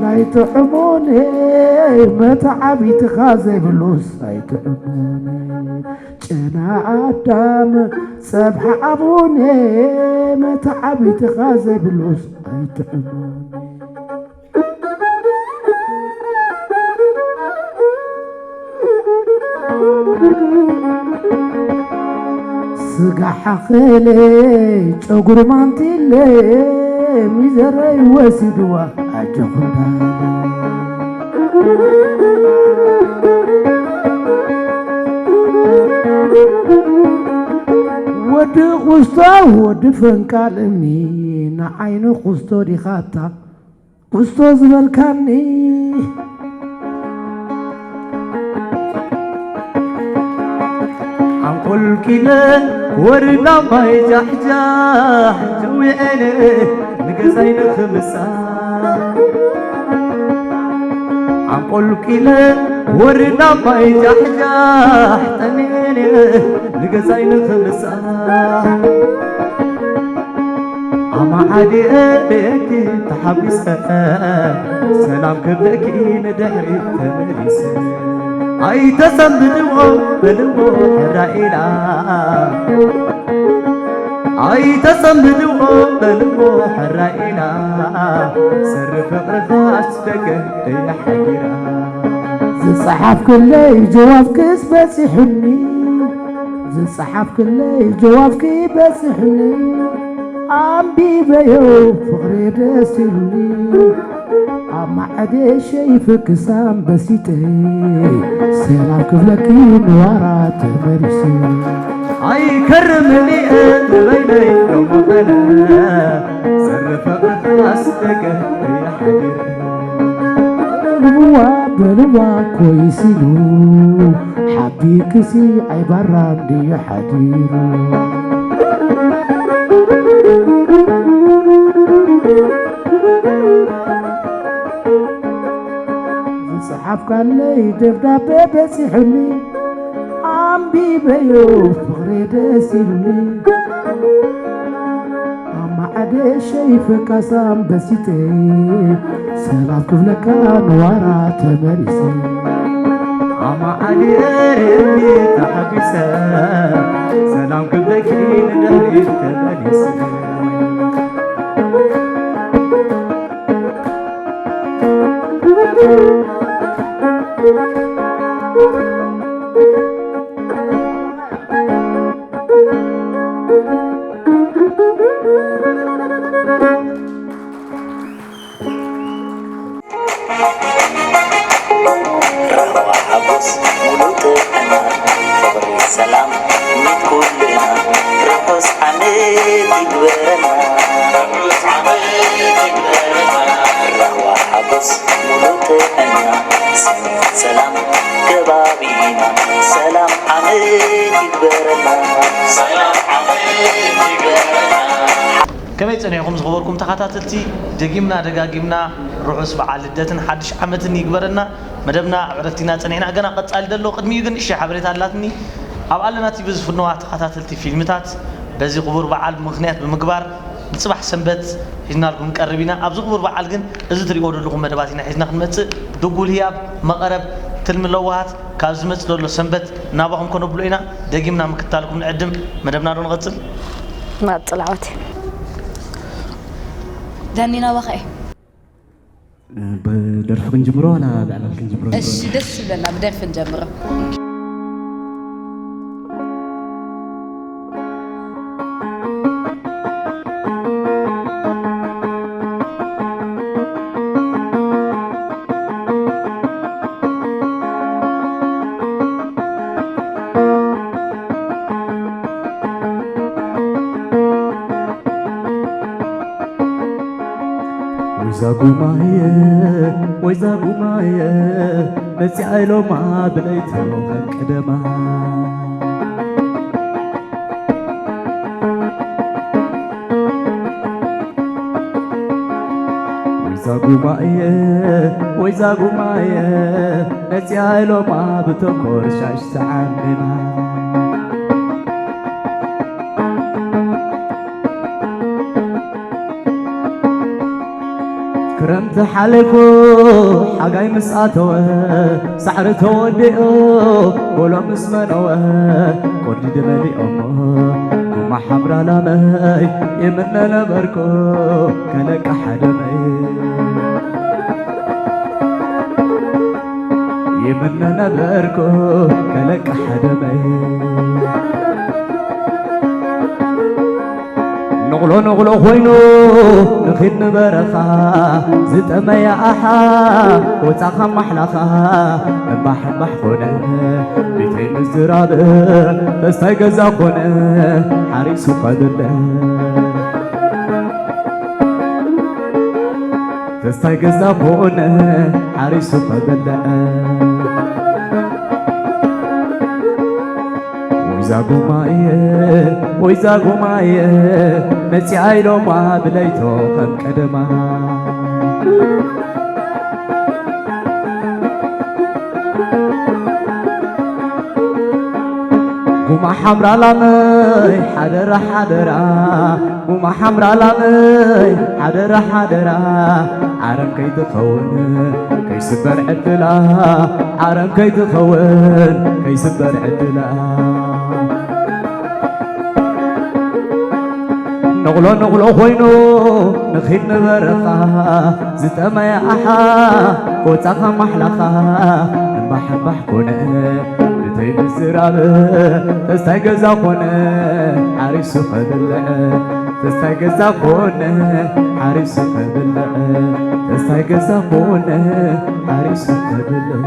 ናይ ጥዕሙኒ መተዓቢትኻ ዘይብሉስ ኣይጥዕሙኒ። ጨና ኣዳም ጸብሐ ኣቡነ መተዓቢትኻ ዘይብሉስ ኣይጥዕሙኒ። ስጋ ሓኸለ ጨጉሪ ማንቲለ ሚዘረይ ወሲድዋ ኣጆኹም ዳለ። ወዲ ቁስቶ ወዲ ፈንቃል እምኒ ንዓይኒ ቁስቶ ዲኻታ ቁስቶ ዝበልካኒ። ኣንቆልቂለ ወርዳ ማይ ጃሕጃሕ ጀዊዐነ ንገዛይ ንኽምጻ። ኣንቆልቂለ ወርዳ ማይ ጃሕጃሕ ጠሚዕነ ንገዛይ ንኽምጻ። ኣማዓዲኤ ቤኪ ተሓጒሰ፣ ሰላም ክብለኪ ንድሕሪት ተመሊሰ። ኣይተሰንብድዎ በልዎ ሕራይ ኢላ፣ ኣይተሰንብድዎ በልዎ ሕራይ ኢላ፣ ሰሪ ፍቕርኻ ኣስደገ እያ ሓዲራ። ዝጸሓፍክለይ ጀዋብክስ በጺሑኒ፣ ዝጸሓፍክለይ ጀዋብኪ በጺሑኒ፣ ኣንቢበዮ ፍቕሪ ደስ ኢሉኒ። ኣብ ማዕደ ሸይፈክስ ኣንበሲጠይ፣ ሰላም ክብለኪ ንዋራ ተመሊሱ። ኣይከርምን እየ ንበይነይ ሎሚ ቐነ፣ ሰሪ ፍቕርኻ ኣስደገ እየ ሓዲረ። በልዋ በልዋ ኮይስ ኢሉ፣ ሓቢርክሲ ኣይባራን ድዩ ሓዲሩ። ዝጸሓፍካለይ ደብዳቤ በጺሑኒ፣ ኣንቢበዮ ፍቕሪ ደስ ኢሉኒ። ኣብ ማዕደ ሸይፈካስ ኣንበሲጠይ፣ ሰላም ክብለካ ንዋራ ተመሊሰ። ኣማዓዲ ኤረይ ተሓጒሰ፣ ሰላም ክብለኪ ንድሕሪት ተመሊሰ። ራህዋ ሓጎስ ሙሉእ ጥዕና፣ ፍቕሪ ሰላም ምኒት ኩልና፣ ርሑስ ዓመት ይግበረልና። ራህዋ ሓጎስ ሙሉእ ጥዕና፣ ሰላም ከባቢና፣ ሰላም ዓመት ይግበረልና። ሰላም ዓመት ይግበረልና። ከመይ ጸኒሕኩም ዝኸበርኩም ተኸታተልቲ? ደጊምና ደጋጊምና ርሑስ በዓል ልደትን ሓድሽ ዓመትን ይግበረና። መደብና ኣብ ዕረፍቲና ጸኒሕና፣ ገና ቀጻሊ ደሎ። ቅድሚኡ ግን እሺ ሓበሬታ ኣላትኒ። ኣብ ኣለና ቲቪ ዝፍነዋ ተኸታተልቲ ፊልምታት በዚ ክቡር በዓል ምኽንያት ብምግባር ንጽባሕ ሰንበት ሒዝናልኩም ንቀርብ ኢና። ኣብዚ ክቡር በዓል ግን እዚ ትሪእዎ ዘለኹም መደባት ኢና ሒዝና ክንመጽእ። ድጉል ህያብ፣ መቐረብ፣ ትልሚ ለዋሃት ካብ ዝመጽእ ዘሎ ሰንበት ናባኹም ከነብሎ ኢና። ደጊምና ምክታልኩም ንዕድም። መደብና ዶ ንቐጽል? ንቐጽል ዓወት። ዳኒ ናባኻ እየ። ብደርፊ ክንጅምሮ ዋላ ብዕላል ክንጅምሮ? እሺ፣ ደስ ይብለና፣ ብደርፊ ንጀምሮ። ወይዛ ጉማየ፣ ወይዛ ጉማየ፣ መጺኣ ኢሎማ ብለይቱ ከም ቀደማ። ወይዛ ጉማየ፣ ወይዛ ጉማየ፣ መጺኣ ኢሎማ ብተኮር ሻሽ ተዓሚማ። ክረምቲ ሓሊፉ ሓጋይ ምስ ኣተወ፣ ሳዕሪ ተወዲኡ ጎሎ ምስ መነወ፣ ቆርዲደ መሊኦሞ ጉማ ሓምራ ላመይ፣ ይምነ ነበርኩ ከለቃ ሓደመይ። ይምነ ነበርኩ ከለቃ ሓደመይ። ንቕሎ ንቕሎ ኮይኑ ንኺድ ንበረኻ፣ ዝጠመየ ኣሓ ወጻኻ ማሕላኻ፣ እምባሕ እምባሕ ኮነ ቤተይ ምዝራብ፣ ተስታይ ገዛ ኮነ ሓሪሱ ከብለ። ተስታይ ገዛ ኮነ ሓሪሱ ከብለ። ወይዛ ጉማየ፣ ወይዛ ጉማየ፣ መጺኣ ኢሎማ ብለይቶ ከም ቀደማ። ጉማ ሓምራ ላመይ ሓደራ ሓደራ፣ ጉማ ሓምራ ላመይ ሓደራ ሓደራ፣ ዓረም ከይትኸውን ከይስበር ዕድላ፣ ዓረም ከይትኸውን ከይስበር ዕድላ። ንቕሎ ንቕሎ ኮይኑ ንኺድ ንበረኻ፣ ዝጠመየ ኣሓ ወጻኻ ማሕላኻ፣ እምባሕ እምባሕ ኮነ ብተይ ምዝራብ፣ ተስታይ ገዛ ኮነ ሓሪሱ ከብልዕ፣ ተስታይ ገዛ ኮነ ሓሪሱ ከብልዕ፣ ተስታይ ገዛ ኮነ ሓሪሱ ከብልዕ።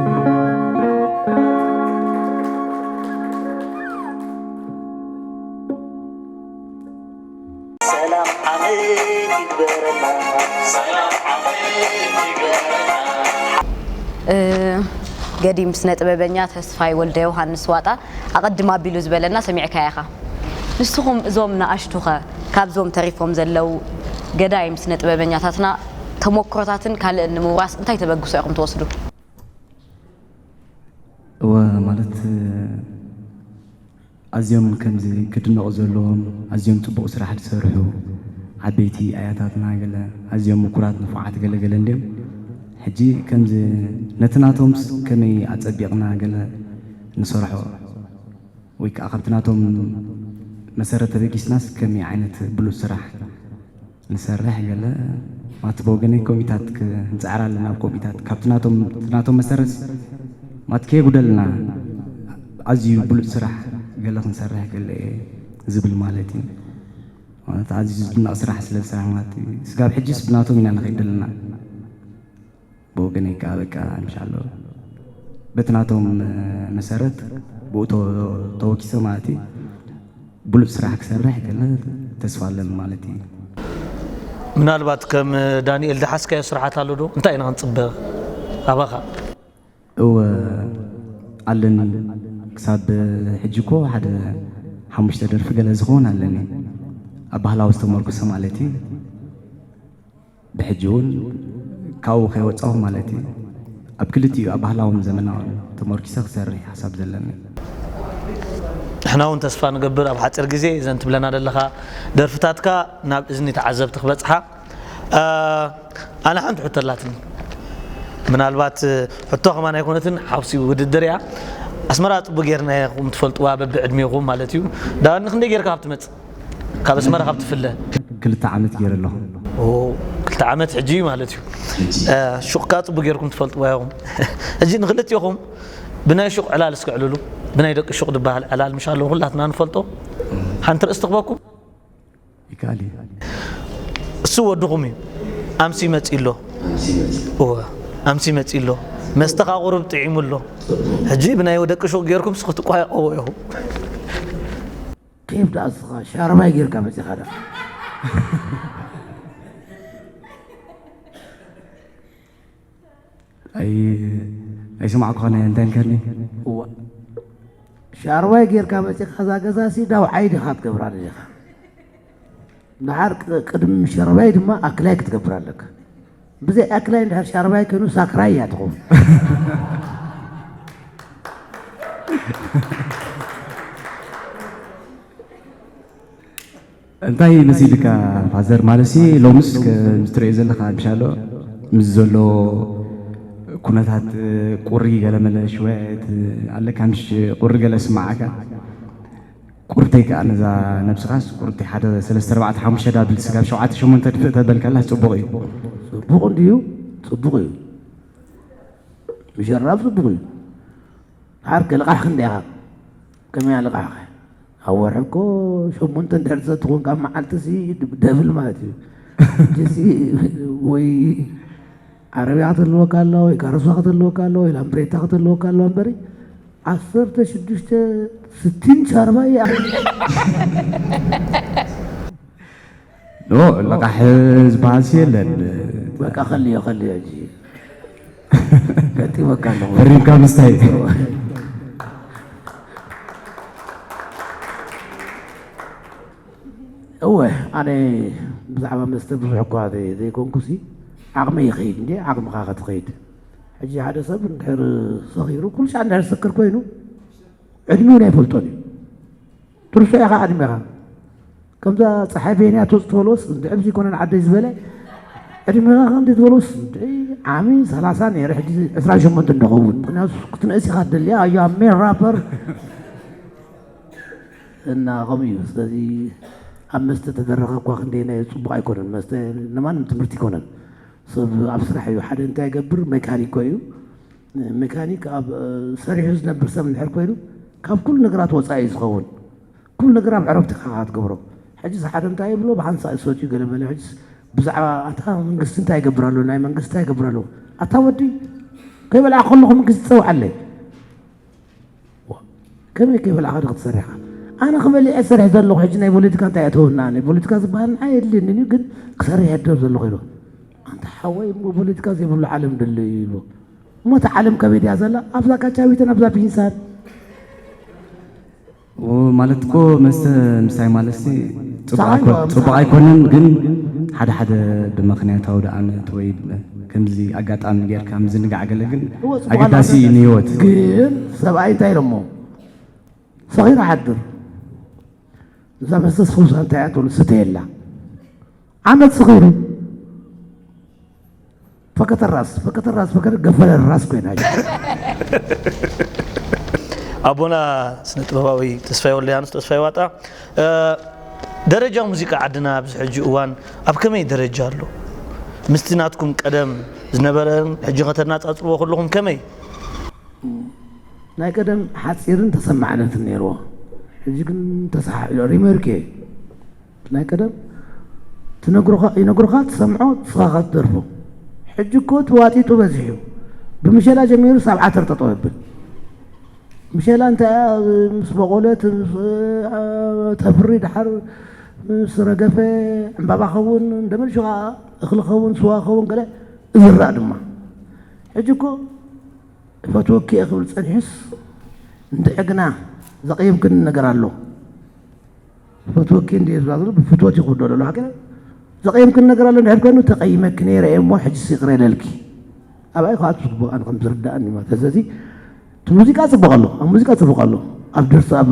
ሰላም ዓመት ይግበረልና። ሰላም ዓመት ይግበረልና። እ፣ ገዲም ስነ ጥበበኛ ተስፋይ ወልደ ዮሃንስ ዋጣ ኣቐድም ኣቢሉ ዝበለና ሰሚዕካያ ኢኻ። ንስኹም እዞም ንኣሽቱኸ ካብዞም ተሪፎም ዘለዉ ገዳይም ስነ ጥበበኛታትና ተሞክሮታትን ካልእን ንምውራስ እንታይ ተበግሶ ኢኹም ትወስዱ? እወ፣ ማለት ኣዝዮም ከምዚ ክድነቑ ዘለዎም ኣዝዮም ጽቡቕ ስራሕ ዝሰርሑ ዓበይቲ ኣያታትና ገለ ኣዝዮም ምኩራት ንፉዓት ገለ ገለ እንድዮም። ሕጂ ከምዚ ነቲ ናቶምስ ከመይ ኣጸቢቕና ገለ ንሰርሖ ወይ ከዓ ካብቲ ናቶም መሰረት ተበጊስናስ ከመይ ዓይነት ብሉጽ ስራሕ ንሰርሕ ገለ ማለት ብወገነይ ኮሚታት ክንጽዕር ኣለና። ኣብ ኮሚታት ካብቲ ናቶም፣ ናቶም መሰረት ማለት ከየጉደልና ኣዝዩ ብሉጽ ስራሕ ገለ ክንሰርሕ ገለ እየ ዝብል ማለት እዩ። ማለት ኣዝዩ ዝድነቕ ስራሕ ስለ ዝሰርሕ ማለት እዩ። ስጋብ ሕጂስ ብናቶም ኢና ንኸይድ ዘለና። ብወገነይ ከዓ በቃ እንሻሎ በቲ ናቶም መሰረት ብኡ ተወ-፣ ተወኪሰ ማለት እዩ። ብሉጽ ስራሕ ክሰርሕ ገለ ተስፋ ኣለኒ ማለት እዩ። ምናልባት ከም ዳንኤል ዝሓዝካዮ ስርሓት ኣሎ ዶ? እንታይ ኢና ክንጽበ ኣባኻ? እወ ኣለኒ። ክሳብ ሕጂ እኮ ሓደ ሓሙሽተ ደርፊ ገለ ዝኸውን ኣለኒ። ኣብ ባህላዊ ዝተመርኮሰ ማለት እዩ። ብሕጂ እውን ካብኡ ከይወጻኹ ማለት እዩ። ኣብ ክልቲኡ ኣብ ባህላውን ዘመናውን ተመርኪሰ ክሰርሕ ሓሳብ ዘለኒ። ንሕና እውን ተስፋ ንገብር ኣብ ሓጺር ግዜ እዘን ትብለና ዘለኻ ደርፍታትካ ናብ እዝኒ ተዓዘብቲ ክበጽሓ። ኣነ ሓንቲ ሕቶ ኣላትኒ። ምናልባት ሕቶ ከማን ኣይኮነትን፣ ሓውሲ ውድድር እያ። ኣስመራ ጽቡቅ ጌርና ኢኹም ትፈልጥዋ በብዕድሜኹም ማለት እዩ። ዳኒ ክንደይ ጌርካ ካብ ትመጽእ፣ ካብ ኣስመራ ካብ ትፍለ? ክልተ ዓመት ገይረ ኣለኹ። ክልተ ዓመት ሕጂ ማለት እዩ። ሹቕካ ጽቡቅ ጌርኩም ትፈልጥዋ ኢኹም። ሕጂ ንክልቲኹም ብናይ ሹቕ ዕላል እስከ ዕልሉ። ብናይ ደቂ ሹቕ ዝበሃል ዕላል ምሽ ኣለዉ ኩላትና ንፈልጦ። ሓንቲ ርእስ ትኽበኩም። ይከኣል እዩ። እሱ ወድኹም እዩ። ኣምሲ መጺ ኣሎ። እወ፣ ኣምሲ መጺ ኣሎ። መስተ ኸኣ ቁሩብ ጥዒሙ ኣሎ። ሕጂ ብናይ ደቂ ሹቕ ጌርኩም እስኹ ትቋየቐዎ ኢኹም። ኬፍ ደኣ እስኻ ሻርባይ ጌርካ መጺኻ ደኣ። ኣይ ኣይሰማዕኩኻን እንታይ ኢልካኒ? እዋ ሻርባይ ጌርካ መጺኻ እዛ ገዛ ሲ ዳውዓይ ዲኻ ትገብራ ደሊኻ? ደሓር ቅ- ቅድሚ ሸርባይ ድማ ኣክላይ ክትገብር ኣለካ። ብዘይ ኣክላይ እንድሕር ሻርባይ ኮይኑ ሳክራይ እያ ትኸውን። እንታይ መሲልካ ፋዘር? ማለሲ ሎምስ ከምዚ ትሪኦ ዘለኻ ምሻሎ ምስ ዘሎ ኩነታት ቁሪ ገለመለ ሽወት ኣለካ ምሽ ቁሪ ገለ ስማዓካ ቁርተይ ከኣ ነዛ ነብስኻስ ቁርተይ ሓደ ሰለስተ ኣርባዕተ ሓሙሽተ ዳብል ስጋብ ሸውዓተ ሸሞንተ ድፍእ ተበልካላስ ጽቡቕ እዩ። ጽቡቕ እንድዩ። ጽቡቕ እዩ። ምሸራብ ጽቡቕ እዩ። ሓር ከልቃሕ ክንደይ ኢኻ? ከመይ ኣልቃሕኸ? ኣብ ወርሒ እኮ ሸሞንተ እንድሕር ዘትኾን ካብ መዓልቲ ሲ ደብል ማለት እዩ። ሕጂ ሲ ወይ ዓረብያ ክትህልወካ ኣለዋ ወይ ካርሷ ክትህልወካ ኣለዋ ወይ ላምብሬታ ክትህልወካ ኣለዋ እምበሪ ዓሰርተ ሽዱሽተ ስቲን ሻርባ እያ። ኖ ለቃሕ ዝበሃል ሲ የለን። በቃ ከልዮ ከልዮ ሕጂ ገጢመካ ኣለኹ። ፈሪምካ ምስታይ። እወ ኣነ ብዛዕባ መስተ ብዙሕ እኳ ዘይ- ዘይኮንኩሲ ዓቕመይ ይኸይድ እንዴ ዓቕምኻ ከትኸይድ። ሕጂ ሓደ ሰብ እንድሕር ሰኺሩ ኩሉ ሻዕ እንድሕር ዝሰክር ኮይኑ ዕድሚኡ ኣይፈልጦን እዩ። ትርስዖ ኢኻ ዕድሜኻ። ከምዛ ፀሓይ ቤንያ ትወፅ ትበልዎስ እንድዕም ዘይኮነን ዓደይ ዝበለ ዕድሜኻ ከምዚ ትበልዎስ እንድዒ ዓሚ ሰላሳ ነይረ ሕጂ ዕስራን ሸሞንተን ንኸውን ምክንያቱ ክትንእስ ኢኻ ትደልያ ኣዮ ኣብ ሜን ራፐር እና ከምኡ እዩ ስለዚ ኣብ መስተ ተደረኸ እኳ ክንደይ ናይ ፅቡቅ ኣይኮነን መስተ ንማንም ትምህርቲ ኣይኮነን ሰብ ኣብ ስራሕ እዩ ሓደ እንታይ ይገብር ሜካኒኮ እዩ ሜካኒክ ኣብ ሰሪሑ ዝነብር ሰብ እንድሕር ኮይኑ ካብ ኩሉ ነገራት ወፃኢ እዩ ዝኸውን ኩሉ ነገር ኣብ ዕረፍቲ ኢኻ ትገብሮ ሕጂ ሓደ እንታይ ይብሎ ብሓንሳእ ዝሰትዩ ገለ መለ ሕጂ ብዛዕባ ኣታ መንግስቲ እንታይ ይገብር ኣሎ ናይ መንግስቲ እንታይ ይገብር ኣሎ ኣታ ወዲ ከይበልዓ ከለኹ መንግስቲ ፀውዓለይ ከመይ ከይበልዓ ኸደ ክትሰርሕ ኢኻ ኣነ ክበሊዐ ዝሰርሕ ዘለኹ ሕጂ ናይ ፖለቲካ እንታይ ኣተወና ናይ ፖለቲካ ዝበሃል ንዓይ የድልየኒ ግን ክሰርሕ የደብ ዘለኹ ኢሉ ኣንታ ሓወይ እሞ ፖለቲካ ዘይብሉ ዓለም ደሎ እዩ ኢሉ እሞ እታ ዓለም ከመይ ድያ ዘላ ኣብዛ ካቻዊተን ኣብዛ ፒንሳን ማለት እኮ መስተ ምስታይ ማለት ሲ ጽቡቅ ኣይኮ- ጽቡቅ ኣይኮነን፣ ግን ሓደ ሓደ ብምኽንያታዊ ደኣመት ወይ ብ- ከምዚ ኣጋጣሚ ጌርካ ምዝንጋዕ ገለ ግን እወ፣ ጽቡቅ ኣገዳሲ እዩ ኣለካ። ንህይወት። ግን ሰብኣይ እንታይ ኢሎሞ ሰኺሩ ሓድር እዛ መስተ ስኹምሳ እንታይ እያ ትብሉ ስተየላ ዓመት ስኺሩ ፈከተ ራስ ፈከተ ራስ ፈከተ ገፈለ ራስ ኮይና ኣቦና ስነ ጥበባዊ ተስፋይ ወልደያኑስ ተስፋይ ዋጣ እ፣ ደረጃ ሙዚቃ ዓድና ኣብዚ ሕጂ እዋን ኣብ ከመይ ደረጃ ኣሎ? ምስቲ ናትኩም ቀደም ዝነበረን ሕጂ ከተነጻጽርዎ ከለኹም ከመይ? ናይ ቀደም ሓፂርን ተሰማዕነትን ነይርዎ ሕጂ ግን ተሰሓ ሪመርክ ናይ ቀደም ትነግሩኻ ይነግሩኻ ትሰምዖ ንስኻ ትደርፎ ሕጂ እኮ ተዋጢጡ በዚሑ ብምሸላ ጀሚሩ ሳብ ዓተር ጠጠው የብል ምሸላ እንታይ ምስ በቆለት ተፍሪ ድሓር ምስ ረገፈ ዕምባባ ኸውን፣ እንደመን ሽኻ እኽሊ ኸውን፣ ስዋ ኸውን፣ ገለ እዝራእ ድማ። ሕጂ እኮ ፈትወኪ እየ ክብል ጸኒሑስ፣ እንድዒ ግና ዘቐየምክኒ ነገር ኣሎ። ፈትወኪ እንድየ ዝብላ ዘሎ፣ ብፍትወት ይኽብዶ ዘሎ ሓቂ። ዘቐየምክኒ ነገር ኣሎ እንድሕር ኮይኑ፣ ተቐይመኪ ነይረ እየ እሞ፣ ሕጂ ይቕረ ኢለልኪ። ኣብኣይ ከኣ ትዝግቦ ኣነ ከም ዝርዳእኒ ማለት። ስለዚ እቲ ሙዚቃ ጽቡቕ ኣሎ፣ ኣብ ሙዚቃ ጽቡቕ ኣሎ። ኣብ ደርሲ፣ ኣብ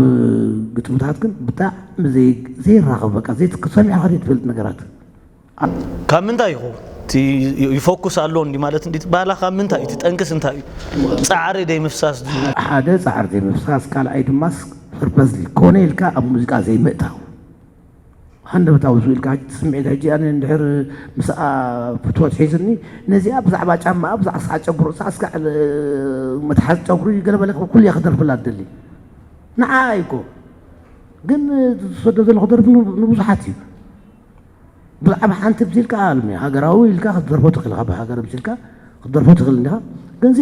ግጥምታት ግን ብጣዕሚ ዘይ-፣ ዘይራኸብ፣ በቃ፣ ዘይትክ-፣ ሰሚዕኻ ዘይትፈልጥ ነገራት። ካብ ምንታይ ይኸውን? እቲ ይፎኩስ ኣሎ እንዲ ማለት እንዲ ትበሃላ ካብ ምንታይ እዩ? እቲ ጠንቅስ እንታይ እዩ? ጻዕሪ ደይ ምፍሳስ ድዩ? ሓደ ጻዕሪ ዘይምፍሳስ፣ ካልኣይ ድማስ ፐርፐዝሊ ኮነ ኢልካ ኣብ ሙዚቃ ዘይምእታው። ሃንደበታዊ ዝው ኢልካ፣ ሕጂ ስምዒት፣ ሕጂ ኣነ እንድሕር ምስኣ ፍትወት ሒዝኒ፣ ነዚኣ ብዛዕባ ጫማኣ፣ ብዛዕባ ስዓት ጨጉሪ ርእሳ፣ እስካዕ ል-፣ መትሓዚ ጨጉሪ ገለ መለ ኩሉ እያ ክደርፍላ ትደሊ። ንዓ እኮ ግን ዝሰዶ ዘለኹ ደርፊ ን-፣ ንብዙሓት እዩ። ብዛዕባ ሓንቲ ብዚልካ ኣልሚ ሃገራዊ ኢልካ ክትደርፎ ትኽእል፣ ካብ ሃገር ብዚልካ ክትደርፎ ትኽእል እንዲኻ። ግንዚ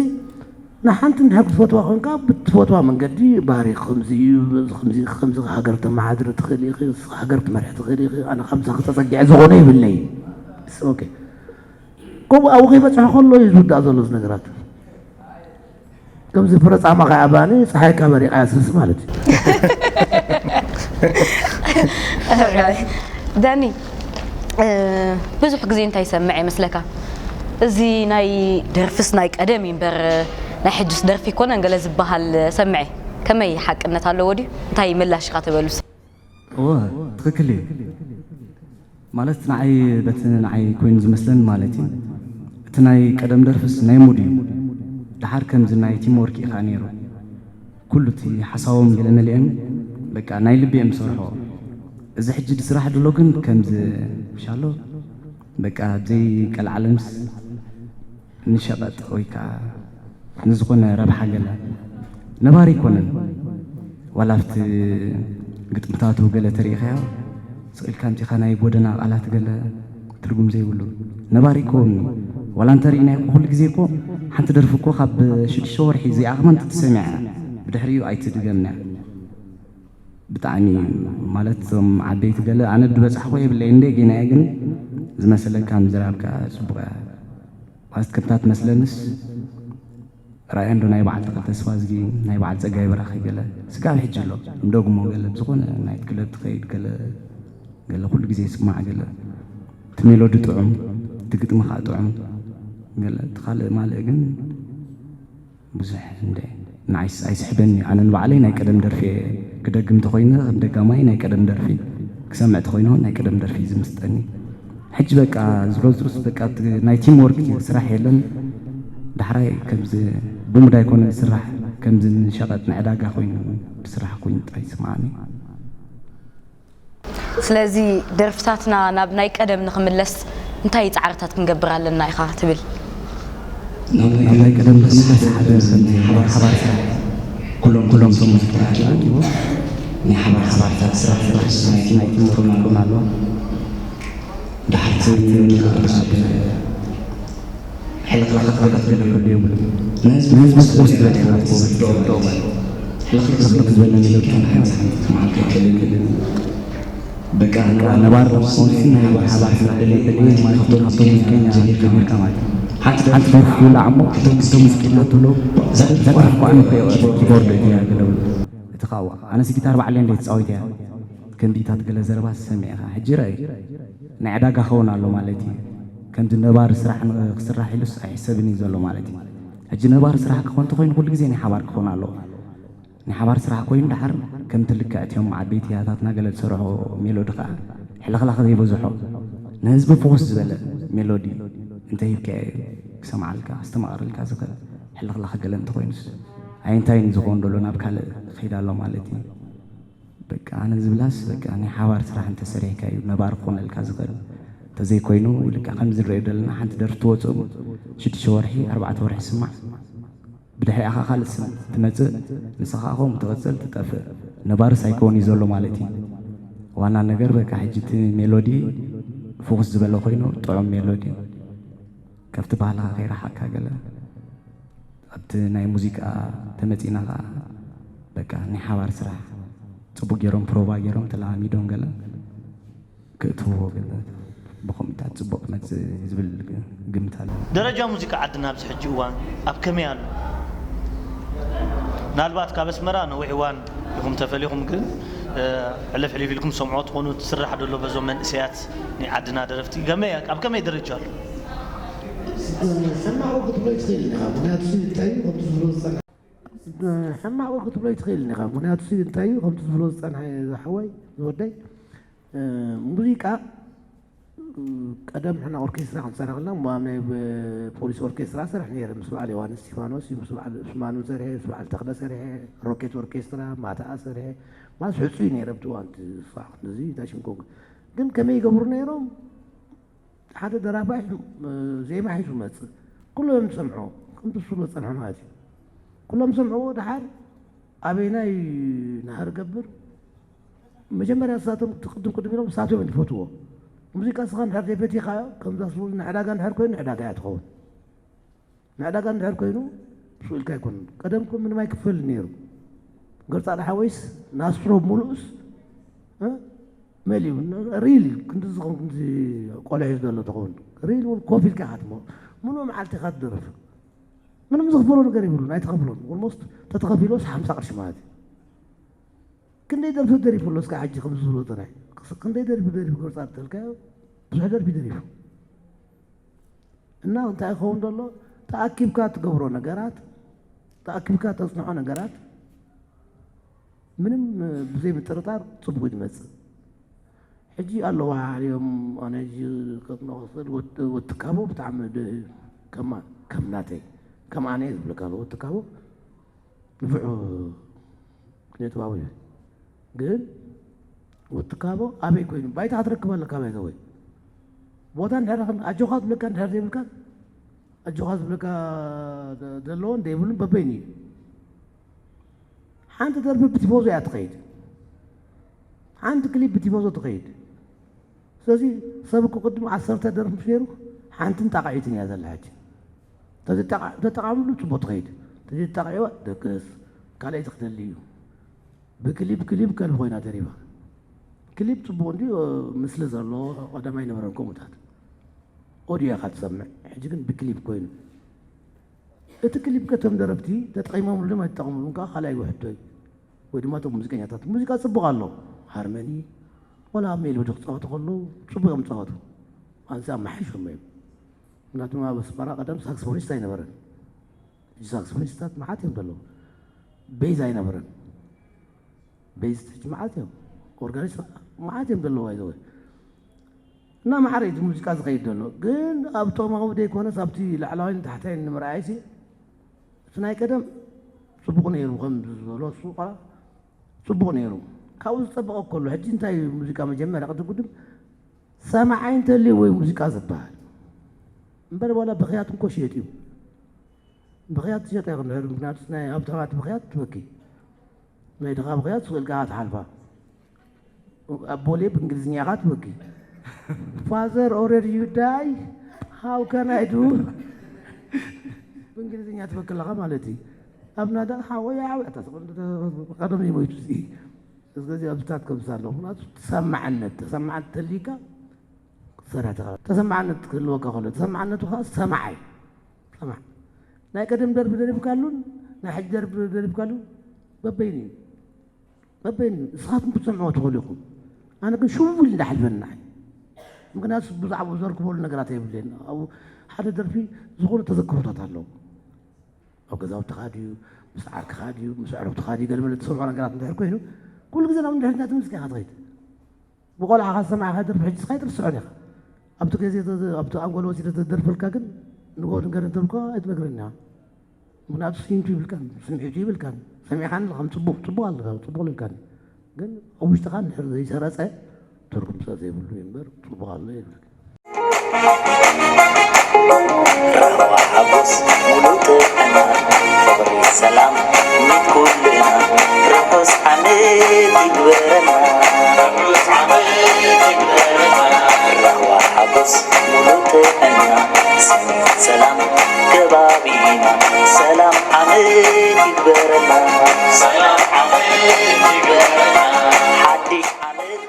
ንሓንቲ እንድሕር ክትፈትዋ ኮንካ፣ ብትፈትዋ መንገዲ፣ ባህሪ ከምዚ እዩ፣ ከምዚ፣ ከምዚ ሃገር ተመሓድሪ ትኽእል ኢኺ፣ ሃገር ትመርሒ ትኽእል ኢኺ፣ ኣነ ከምዚ ክተጸግዐ ዝኾነ ይብለይ። It's okay። ከምኡ ኣብኡ ከይበጽሖ ከሎ እዩ ዝውዳእ ዘሎ እዚ ነገራት። ከምዚ ፍረ ጻማ ከኣ ባኒ፣ ጸሓይካ በሪቓ ያስስ ማለት እዩ። ዳኒ፣ እ፣ ብዙሕ ግዜ እንታይ ይሰምዕ ይመስለካ? እዚ ናይ ደርፍስ ናይ ቀደም እዩ እምበር፣ ናይ ሕጅስ ደርፊ ይኮነን ገለ ዝበሃል ሰምዐ። ከመይ ሓቅነት ኣለዎ ድዩ? እንታይ ምላሽ ኢኻ ትበሉስ? እወ፣ ትኽክል እዩ። ማለት ንዓይ፣ በቲ ንዓይ ኮይኑ ዝመስለኒ ማለት እዩ። እቲ ናይ ቀደም ደርፍስ ናይ ሙድ እዩ። ደሓር ከምዚ ናይ ቲም ወርክ እዩ ከኣ ነይሩ። ኩሉ እቲ ሓሳቦም ገለ መሊኦም በቃ ናይ ልቢ እዮም ዝሰርሕዎ። እዚ ሕጂ ዝስራሕ ድሎ ግን ከምዚ ምሻሎ በቃ ብዘይ ቀልዓለምስ ንሸቐጥ ወይ ከዓ ንዝኾነ ረብሓ ገለ ነባሪ ኣይኮነን። ዋላ ኣብቲ ግጥምታቱ ገለ ተሪኢኻዮ ስቕ ኢልካ ኣምጺኻ ናይ ጎደና ቃላት ገለ ትርጉም ዘይብሉ ነባሪ ኣይኮን። ዋላ እንተሪእናዮ እኮ ኩሉ ግዜ እኮ ሓንቲ ደርፊ እኮ ካብ ሽዱሽተ ወርሒ ዘይኣኽማ እንተተሰሚዓ እያ። ብድሕሪኡ ኣይትድገምና እያ። ብጣዕሚ ማለት እዞም ዓበይቲ ገለ ኣነ ድበጻሕኮ የብለይ እንደ ጌና እየ ግን ዝመሰለካ ምዝራብካ ጽቡቕ እያ። ማለት ከምታ ትመስለንስ ራእየ እንዶ ናይ በዓል ተኽለ ተስፋዝጊ ናይ በዓል ጸጋይ በራኺ ገለ ስጋብ ሕጂ ኣሎ እንደግሞ ገለ ብዝኾነ ናይት ክለብ ትኸይድ ገለ ገለ ኩሉ ግዜ ይስማዕ ገለ እቲ ሜሎዲ ጥዑም እቲ ግጥሚ ከዓ ጥዑም ገለ እቲ ካልእ ማልእ ግን ብዙሕ እንደ ንዓይስ ኣይስሕበኒ ኣነ ንባዕለይ ናይ ቀደም ደርፊ ክደግም ተኮይነ ከም ደጋማይ ናይ ቀደም ደርፊ ክሰምዕ ተኮይነ ናይ ቀደም ደርፊ ዝምስጠኒ ሕጂ በቃ ዝሮ ዝሩስ በቃ ናይ ቲም ወርክ ስራሕ የለን ዳሕራይ ከምዚ ብሙድ ኣይኮነ ዝስራሕ ከምዚ ንሸቐጥ ንዕዳጋ ኮይኑ ዝስራሕ ኮይኑ ጥራይ ይስምዓኒ። ስለዚ ደርፍታትና ናብ ናይ ቀደም ንኽምለስ እንታይ ፃዕርታት ክንገብር ኣለና ኢኻ ትብል? ናብ ናይ ቀደም ንኽምለስ ሓደ ናይ ሓባር ስራሕ ኩሎም ኩሎም እቶም ሙዚቃ ኣኪቦም ናይ ሓባር ሓባርታት ስራሕ ናይ ቲም ክኾኑ ኣለዎም። ድሓርቲ ሕልኽላኻት ክህሉ የብሉን። ንህዝቢ ንህዝቢ ስፖርት ዝበለ ሕልኽላኻት ክህሉ የብሉን። ሕልኽልኽ ዝበለ ነገር ግን ሓንቲ ሓንቲ መዓልቲ ኣይክእልን። በቃ ነባር ስፖርት ናይ ሓባር ስራሕ ደለየ ደለየ ማለት ካብቶም ሙዚቀኛ ጀሚርካ ማለት እዩ። ሓንቲ ደርፊ ክውላዕ እሞ እቶም ሙዚቀኛ ትብሎ ዘደርፍ ኳዕሚ ኪቦርድ እዩ ያገለው። እቲ ኻዋ ኣነስ ጊታር ባዕለይ እንደ ተጻዊት እያ። ከም ቢታት ገለ ዘረባ ሰሚዕኻ ሕጂ ርኣይ ናይ ዕዳጋ ክኸውን ኣሎ ማለት እዩ። ከምዚ ነባሪ ስራሕ ክስራሕ ኢሉስ ኣይሕሰብን እዩ ዘሎ ማለት እዩ። ሕጂ ነባሪ ስራሕ ክኾን ተኾይኑ ኩሉ ግዜ ናይ ሓባር ክኾን ኣለዎ። ናይ ሓባር ስራሕ ኮይኑ ደሓር ከምቲ ልክዕ እቲኦም ዓበይቲ ያታትና ገለ ዝሰርሖ ሜሎዲ ከዓ ሕልኽላኽ ዘይበዝሖ ንህዝቢ ፍኹስ ዝበለ ሜሎዲ እንተሂብካዮ እዩ ክሰምዓልካ ክስተማቐረልካ ዝኽእል። ሕልኽላኽ ገለ እንተኾይኑስ ኣይ እንታይ ዝኸውን ደሎ ናብ ካልእ ክኸይድ ኣሎ ማለት እዩ። በቃ ኣነ ዝብላስ በቃ ናይ ሓባር ስራሕ እንተሰሪሕካ እዩ ነባሪ ክኾነልካ ዝኽእል። እንተዘይኮይኑ ልክዕ ከምዚ ንሪኦ ዘለና ሓንቲ ደርፊ ትወፅእ ሽዱሽተ ወርሒ ኣርባዕተ ወርሒ ስማዕ ብድሕሪኣ ኸዓ ካልእ ስም ትመፅእ ንስኻ ኸም ትቕፅል ትጠፍእ ነባርስ ኣይከውን እዩ ዘሎ ማለት እዩ። ዋና ነገር በቃ ሕጂ እቲ ሜሎዲ ፍኹስ ዝበለ ኮይኑ ጥዑም ሜሎዲ ካብቲ ባህልኻ ከይረሓቅካ ገለ ኣብቲ ናይ ሙዚቃ ተመጺና ኸዓ በቃ ናይ ሓባር ስራሕ ጽቡቅ ገይሮም ፕሮቫ ገይሮም ተለማሚዶም ገለ ክእትውዎ ግን ብኸምኡታት ጽቡቕ ክመጽእ ዝብል ግምት ኣሎ። ደረጃ ሙዚቃ ዓድና ኣብዚ ሕጂ እዋን ኣብ ከመይ ኣሎ? ምናልባት ካብ ኣስመራ ነዊሕ እዋን ኢኹም ተፈሊኹም፣ ግን ሕልፍ ሕልፍ ኢልኩም ሰምዖ ትኾኑ ትስራሕ ደሎ በዞም መንእሰያት ናይ ዓድና ደረፍቲ ከመይ ኣብ ከመይ ደረጃ ኣሎ? ሕማቕ ክትብሎ ይትኽእል ኢኻ። ምክንያቱ እንታይ እዩ ከምቲ ዝብሎ ዝፀንሐ ሕማቕ ክትብሎ ይትኽእል ኢኻ። ምክንያቱ እንታይ እዩ ከምቲ ዝብሎ ዝፀንሐ ዝሓወይ ዝወደይ ሙዚቃ ቀደም ንሕና ኦርኬስትራ ክንሰርሕ ከለና እሞ ኣብ ናይ ፖሊስ ኦርኬስትራ ሰርሕ ነይረ ምስ በዓል ዮሃንስ እስቲፋኖስ እዩ ምስ በዓል ዑስማኑ ሰርሐ ምስ በዓል ተኽለ ሰርሐ ሮኬት ኦርኬስትራ ማታኣ ሰርሐ ማለት ሕፁይ ነይረ ብቲ እዋን ስፋዕ ክንድዚ እንታይ ሽም ኮንኩ ግን ከመይ ይገብሩ ነይሮም ሓደ ደራፋይ ዜማ ሒዙ መፅእ ኩሎም እዮም ዝሰምዑ ከምቲ እሱ ዝፀንሐ ማለት እዩ ኩሎም ሰምዕዎ ደሓር ኣበይናይ ናህር ገብር መጀመርያ ንሳቶም እቲ ቅድም ቅድም ኢሎም ንሳቶም እዮም ዝፈትዎ። ሙዚቃ ንስኻ እንድሕር ዘይፈቲኻዮ ከምዛ ስሉ ንዕዳጋ እንድሕር ኮይኑ ንዕዳጋ እያ ትኸውን። ንዕዳጋ እንድሕር ኮይኑ ብስኡ ኢልካ ኣይኮኑን። ቀደም እኮ ምንም ኣይክፈልን ነይሩ። ገርጻ ደሓወይስ ናስትሮ ሙሉእስ እ መሊኡ ሪል ክንዲ ዝኸውን ክንዲ ቆልዑ ሒዙ ዘሎ ተኸውን ሪል እውን ኮፍ ኢልካ ኢኻ ትመ ሙሉእ መዓልቲ ኢኻ ትደርፍ። ምንም ዝኽፈሎ ነገር የብሉን ኣይተኸፍሎን። ኦልሞስት ተተኸፊሎስ ሓምሳ ቅርሺ ማለት እዩ። ክንደይ ደርፊ ደሪፉ ኣሎ እስካ ሕጂ ከም ዝብሎ ጥራይ ክንደይ ደርፊ ደሪፉ ገርጻ ተልካዮ ብዙሕ ደርፊ ደሪፉ እና እንታይ ይኸውን ዘሎ ተኣኪብካ ትገብሮ ነገራት ተኣኪብካ ተጽንሖ ነገራት ምንም ብዘይ ምጥርጣር ጽቡቅ ይመጽእ ሕጂ ኣለዋ እዮም ኣነ ሕጂ ከጥኖ ክኽእል ወትካቦ ብጣዕሚ ከም ናተይ ከም ኣነ ዝብለካ ኣለዎ ወትካቦ ንፍዑ ኪነ ጥበባዊ እዩ። ግን ወትካቦ ኣበይ ኮይኑ ባይታ ክትረክብ ኣለካ ባይ ዘወይ ቦታ እንድሕር ኣጆኻ ዝብለካ እንድሕር ዘይብልካ ኣጆኻ ዝብለካ ዘለዎን ዘይብሉን በበይኑ እዩ። ሓንቲ ደርፊ ብቲፎዞ እያ ትኸይድ። ሓንቲ ክሊፕ ብቲፎዞ ትኸይድ። ስለዚ ሰብ እኮ ቅድም ዓሰርተ ደርፊ ምስ ነይሩ ሓንትን ጣቕዒትን እያ ዘላ ሕጂ። ተጠቓምሉ ፅቡቅ ትኸይድ ተዘይተጣቕዒዋ ደቅስ ካልኣይቲ ክደሊ እዩ ብክሊፕ ክሊፕ ከልቢ ኮይና ተሪባ ክሊፕ ፅቡቅ እንዲ ምስሊ ዘሎ ቀደም ኣይነበረን ከምኡታት ኦዲዮ ኢኻ ትሰምዕ ሕጂ ግን ብክሊፕ ኮይኑ እቲ ክሊፕ ከቶም ደረፍቲ ተጠቒሞምሉ ድማ ይጠቐምሉ ከዓ ካልኣይ ውሕቶ እዩ ወይ ድማ እቶም ሙዚቀኛታት ሙዚቃ ፅቡቅ ኣሎ ሃርመኒ ወላ ኣብ ሜሎዲ ክፃወቱ ከለዉ ፅቡቅ እዮም ዝፃወቱ ኣንሳ መሓይሾም እዮም ምክንያቱም ኣብ ኣስመራ ቀደም ሳክስፎኒስት ኣይነበረን። ሕጂ ሳክስፎኒስታት መዓት እዮም ዘለዉ። ቤዝ ኣይነበረን። ቤዝ ሕጂ መዓት እዮም። ኦርጋኒስት መዓት እዮም ዘለዉ ኣይዘወ እና ማዕረ እቲ ሙዚቃ ዝኸይድ ዘሎ ግን ኣብ ጦማዊ ዘይኮነስ ኣብቲ ላዕላዋይን ታሕታይን ንምርኣይሲ እቲ ናይ ቀደም ፅቡቕ ነይሩ ከም ዝበሎ እሱ ቆላ ፅቡቕ ነይሩ ካብኡ ዝፀበቐ ከሎ ሕጂ እንታይ ሙዚቃ መጀመርያ ቅድም ቅድም ሰማዓይ እንተልዩ ወይ ሙዚቃ ዝበሃል እምበር ዋላ ብኽያት እንኮ ሽየጥ እዩ ብኽያት ትሸጥ ኢኻ እንድሕር ምክንያቱ ናይ ሃብታማት ብኽያት ትበኪ ናይ ድኻ ብኽያት ስቕ ኢልካ ትሓልፋ ኣብ ቦሌ ብእንግሊዝኛ ኢኻ ትበኪ father already you die how can I do ብእንግሊዝኛ ትበኪ ኣለኻ ማለት እዩ ኣብ ናዳ ሓወይ ዓው ቀደም ይሞይቱ እዚ ስለዚ ኣብታት ከምሳ ኣለኹ ምክንያቱ ተሰማዕነት ተሰማዕነት ተልይካ ክትሰርሕ ትኽእል ተሰማዕነት ክህልወካ ከሎ ተሰማዕነቱ ከዓ ሰማዓይ ሰማዕ ናይ ቀደም ደርፊ ደሪፍካሉን ናይ ሕጂ ደርፊ ደሪፍካሉን በበይኑ እዩ በበይኑ እዩ ንስኻትኩም ክትሰምዕዎ ትኽእሉ ኢኹም ኣነ ግን ሽውል እንዳሕልፈና ምክንያቱ ብዛዕባኡ ዘርክበሉ ነገራት የብለይን ኣብኡ ሓደ ደርፊ ዝኾነ ተዘክሮታት ኣለዎ ኣብ ገዛውትኻ ድዩ ምስ ዓርክኻ ድዩ ምስ ኣዕሩኽትኻ ድዩ ገለመለ ትሰምዖ ነገራት እንድሕር ኮይኑ ኩሉ ግዜ ናብ እንድሕርኛ ትምልስካ ኢኻ ትኸይድ ብቆልዓኻ ዝሰማዕኻ ደርፊ ሕጂ ስኻ ኣይትርስዖን ኢኻ ኣብቲ ግዜ ኣብቲ ኣንጎሎ ወሲደ ዘደርፈልካ ግን ንጎ ንገር እንተልኳ ኣይትነግረን ኢኻ ምክንያቱ ስሚንቱ ይብልካን ስምዒቱ ይብልካን ሰሚዕኻኒ ኣለኻ ጽቡቕ ጽቡቕ ኣለካ ጽቡቕ ልልካኒ ግን ኣብ ውሽጥኻ እንድሕር ዘይሰረጸ ትርጉም ስለ ዘይብሉ እዩ እምበር ጽቡቕ ኣሎ ይብል ራህዋ ሓጎስ ሙሉእ ጥዕና ፍቕሪ ሰላም ኒት ኩልና ርሑስ ዓመት ይግበረና ራህዋ ሓጎስ ሙሉእ ጥዕና ስኒት ሰላም ከባቢና ሰላም ዓመት ይግበረና ሰላም ዓመት ይግበረና ሓድሽ ዓመት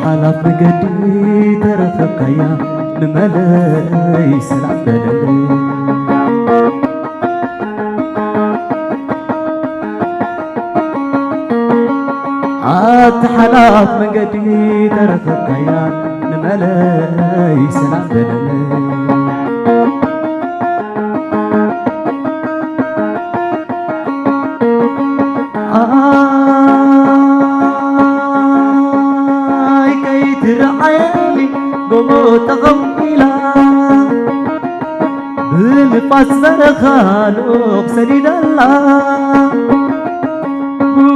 ሓላፍ መገዲ ተረኸብካያ ንመለይ ሰላም በለለይ። ኣቲ ሓላፍ መገዲ ተረኸብካያ ንመለይ ሰላም በለለይ። ኣይ ከይትረዓየኒ ጎቦ ተቐቢላ ብንፋስ በረኻ ልኡኽ ሰዲደላ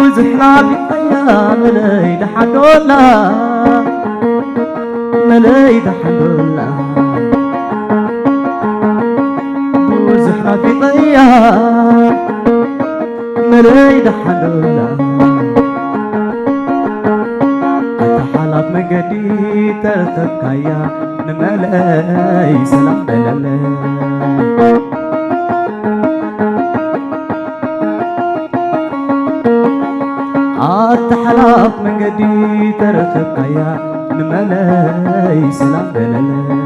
ብዙሕ ናፊቐያ መለይ ደሓዶላ መለይ ደሓዶላ ብዙሕ ናፊቐያ መለይ ደሓዶላ ኣታ ሓላፍ መገዲ ተረኸብካያ ንመለይ ሰላም በለለይ። ኣታ ሓላፍ መንገዲ ተረኸብካያ ንመለይ ሰላም በለለይ።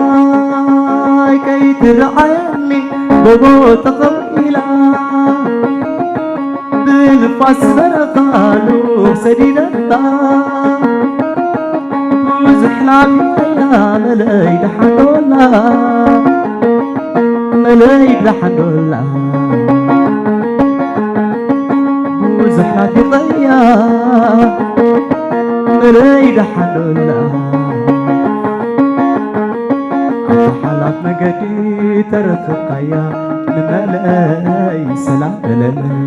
ኣይ ከይትረዓየኒ ጎቦ ተቐቢላ ብንፋስ በረኻ ልኡኽ ሰዲደላ ብዙሕ ናፊቐያ መለይ ደሓንዶላ መለይ ደሓንዶላ ብዙሕ ናፊቐያ መለይ ደሓንዶላ ኣታ ሓላፍ መገዲ ተረኽብካያ ንመለይ ሰላም በለለይ።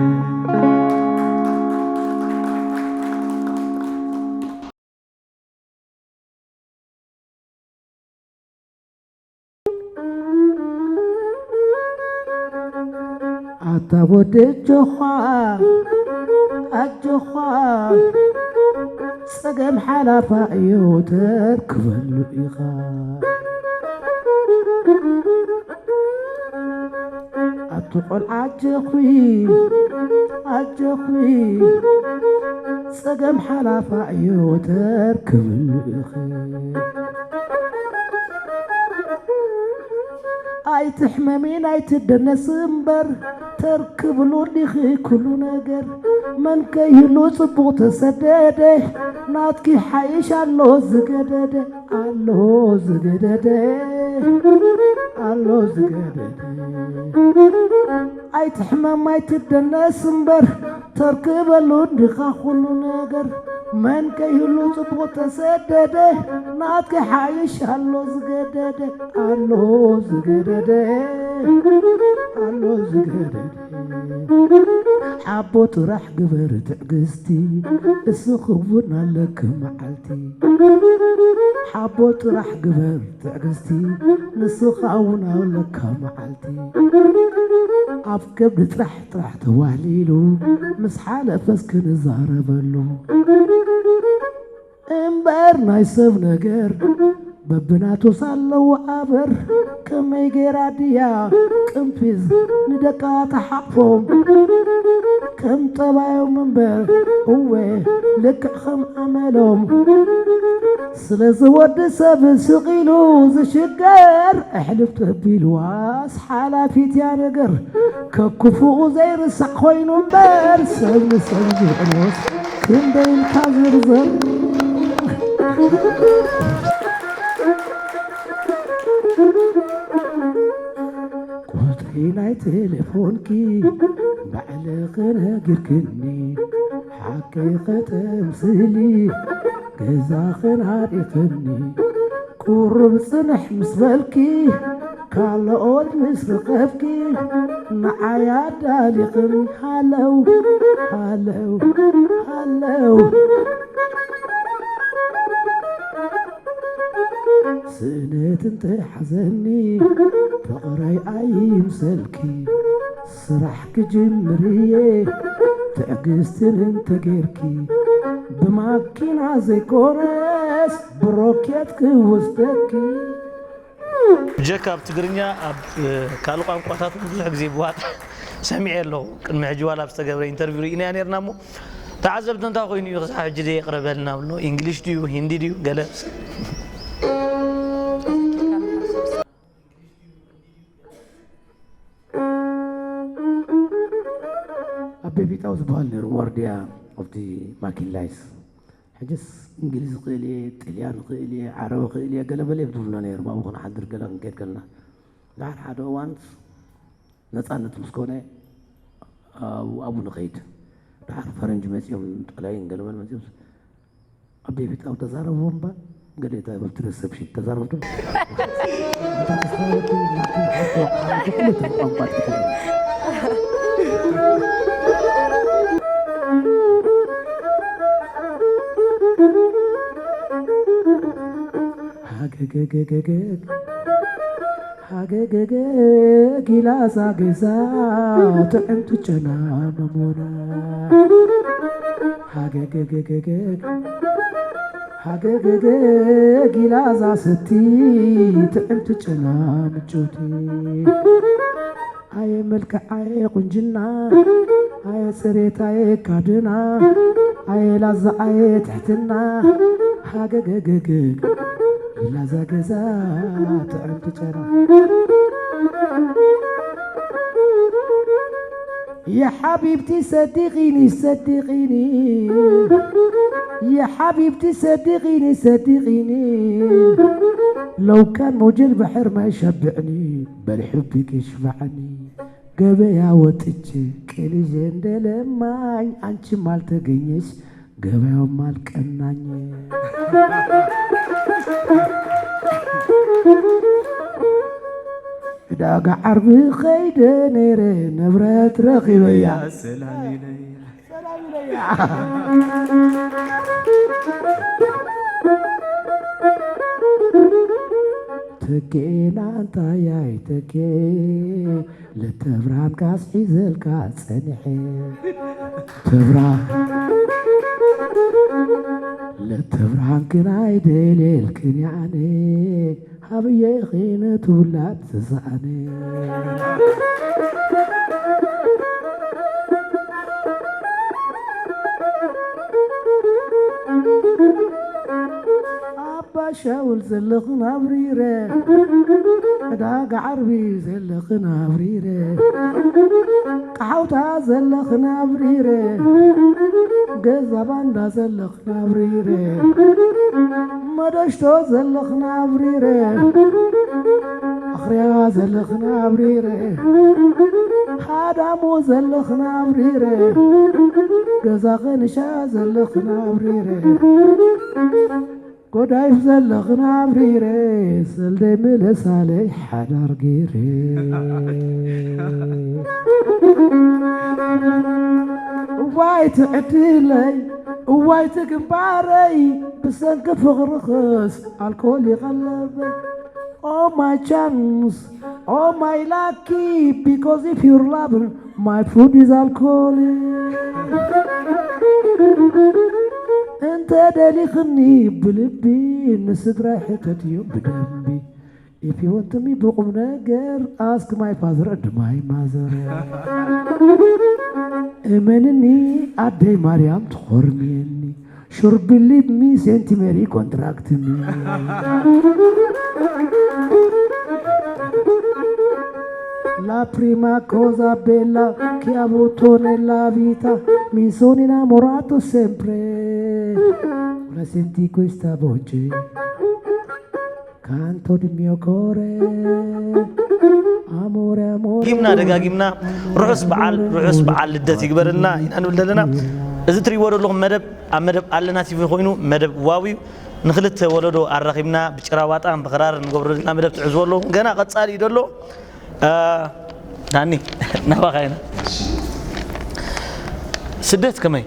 ኣታ ወዲ ኣጆኻ ኣጆኻ ጸገም ሓላፋ እዩ ተርክበሉ ኢኻ። ኣቲ ቆልዓ ኣጆኺ ኣጆኺ ጸገም ሓላፋ እዩ ተርክብሉ ኢኺ። ኣይትሕመሚ ኣይትደነስ እምበር ተርክብሉ ዲኺ ኩሉ ነገር መን ከይህሉ ጽቡቕ ተሰደደ ናትኪ ሓይሽ ኣሎ ዝገደደ ኣሎ ዝገደደ ኣሎ ዝገደደ ኣይትሕመም ኣይትደነስ እምበር ተርክበሉ እንዲኻ ኩሉ ነገር መን ከይህሉ ጽቡቕ ተሰደደ ናትኪ ሓይሽ ኣሎ ዝገደደ ኣሎ ዝገደደ ኣሎ ዝገደደ ሓቦ ጥራሕ ግበር ትዕግስቲ እስኺ እውን ኣለኪ መዓልቲ ሓቦ ጥራሕ ግበር ትዕግስቲ ንስኻ እውን ኣለካ መዓልቲ ኣብ ከብዲ ጥራሕ ጥራሕ ተዋህሊሉ ምስ ሓለፈስ ክንዛረበሉ እምበር ናይ ሰብ ነገር በብናቱስ ኣለዎ ኣበር ከመይ ገይራ ድያ ቅንፊዝ ንደቃ ተሓቕፎም ከም ጠባዮም እምበር እወ ልክዕ ከም ኣመሎም ስለዚ ወዲ ሰብ ስቕ ኢሉ ዝሽገር ኣሕልፍ ተቢልዋስ ሓላፊት እያ ነገር ከክፉኡ ዘይርሳዕ ኮይኑ እምበር ሰብ ንሰብ ዝዕኖስ ክንደይ ኢልካ ዝርዝር ቁጽሪ ናይ ቴሌፎንኪ ባዕልኺ ነጊርክኒ ሓቀይ ከተምስሊ ገዛኽን ኣሪኽኒ ቁሩብ ጽንሕ ምስ በልኪ ካልኦት ምስ ረኸብኪ ንዓይ ኣዳሊኽን ሃለው ሃለው ሃለው ስእነት እንተሓዘኒ ፍቕረይ ኣይምሰልኪ ስራሕ ክጅምር እየ ትዕግስትን እንተጌርኪ ብማኪና ዘይኮነስ ብሮኬት ክወስደኪ ብጀካ ኣብ ትግርኛ ኣብ ካልእ ቋንቋታት ብዙሕ ግዜ ብዋጣ ሰሚዐ ኣለኹ። ቅድሚ ሕጂ ዋላ ኣብ ዝተገብረ ኢንተርቪው ርኢናያ ነርና እሞ ተዓዘብቲ እንታይ ኮይኑ እዩ ክሳብ ሕጂ ዘየቕረበልና ብሎ? ኢንግሊሽ ድዩ ሂንዲ ድዩ ገለ ኣቤ ቢጣው ዝበሃል ነይሩ ዋርድያ ኣብቲ ማኪን ላይስ። ሕጅስ እንግሊዝ ይኽእል እየ፣ ጥልያን ይኽእል እየ፣ ዓረብ ይኽእል እየ፣ ገለ በለ ይብሉና ነይሮም። ኣብኡ ክንሓድር ገለ ክንከይድ ከለና። ድሓር ሓደ እዋን ነፃነት ምስ ኮነ ኣብኡ ንኸይድ። ድሓር ፈረንጂ መፂኦም፣ ጠላይን ገለ በለ መፂኦም ኣቤ ቢጣው ተዛረቡ እምባ ገለ ኣብቲ ሪሰፕሽን ተዛረቡ። ሃገገገገገግ ሃገገገግ ኢላ እዛ ገዛ ጥዕምቲ ጨና መሞና። ሃገገገገግ ሃገገገግ ኢላ እዛ ሰቲ ጥዕምቲ ጨና ምጭውቲ። ኣየ መልክዕ ኣየ ቁንጅና ኣየ ጽሬት ኣየ ካድና ኣየ ላዛ ኣየ ትሕትና። ሃገገገገግ ኢላ እዛ ገዛ ጥዕምቲ ጨና። يا حبيبتي صدقيني صدقيني يا حبيبتي صدقيني صدقيني لو كان موج البحر ما يشبعني بل حبك يشبعني ገበያ ወጥቼ ቀልጄ እንደለማኝ አንቺም አልተገኘሽ ገበያውም አልቀናኝ። ዕዳጋ ዓርቢ ኸይደ ነይረ ንብረት ረኺበያ ሰላም ኢለያ። ተኬና እንታይ ኣይተኬ ለተብራን ካስ ሒዘልካ ጸኒሐ ተብራ ለተብራን ክናይ ደልየልክን ያነ ሃብየ ኺነ ትውላድ ዝሰኣነ ኣባ ሻውል ዘለኽን ኣብሪረ ዕዳጋ ዓርቢ ዘለኽን ኣብሪረ ቃሓውታ ዘለኽን ኣብሪረ ገዛ ባንዳ ዘለኽን ኣብሪረ መደሽቶ ዘለኽን ኣብሪረ ኣኽርያ ዘለኽን ኣብሪረ ሃዳሙ ዘለኽን ኣብሪረ ገዛ ኸንሻ ዘለኽን ኣብሪረ ጎዳይፍ ዘለኽን ኣብሪረ ሰልደይ ምለሳለይ ሓዳር ገይረ እዋይ ትዕድለይ እዋይ ትግንባረይ ብሰንኪ ፍቕርኽስ ኣልኮል ይቐለበይ Oh my chance, oh my lucky, because if you're loving, my food is alcohol. እንተ ደሊኽኒ ብልቢ ንስድራይ ሕተትዮም ብደንቢ If you want me ብቁም ነገር ask my father and my mother እመንኒ ኣደይ ማርያም ትኾርምየኒ Sure believe me Saint Mary contract me La prima cosa bella che ha avuto nella vita mi sono innamorato sempre Ora senti questa voce Canto di mio core, amore, amore. ደጋጊምና ደጋጊምና ርሑስ በዓል ርሑስ በዓል ልደት ይግበርልና ኢና ንብል ዘለና። እዚ ትሪእዎ ዘለኹም መደብ ኣብ መደብ ኣለና ቲቪ ኮይኑ መደብ ዋው እዩ። ንክልተ ወለዶ ኣራኺብና ብጭራ ዋጣን ብኽራር ንገብሮ ዘለና መደብ ትዕዝቦ ኣለኹም። ገና ቀጻሊ እዩ ዘሎ። ዳኒ ናባኻ ኢና። ስደት ከመይ?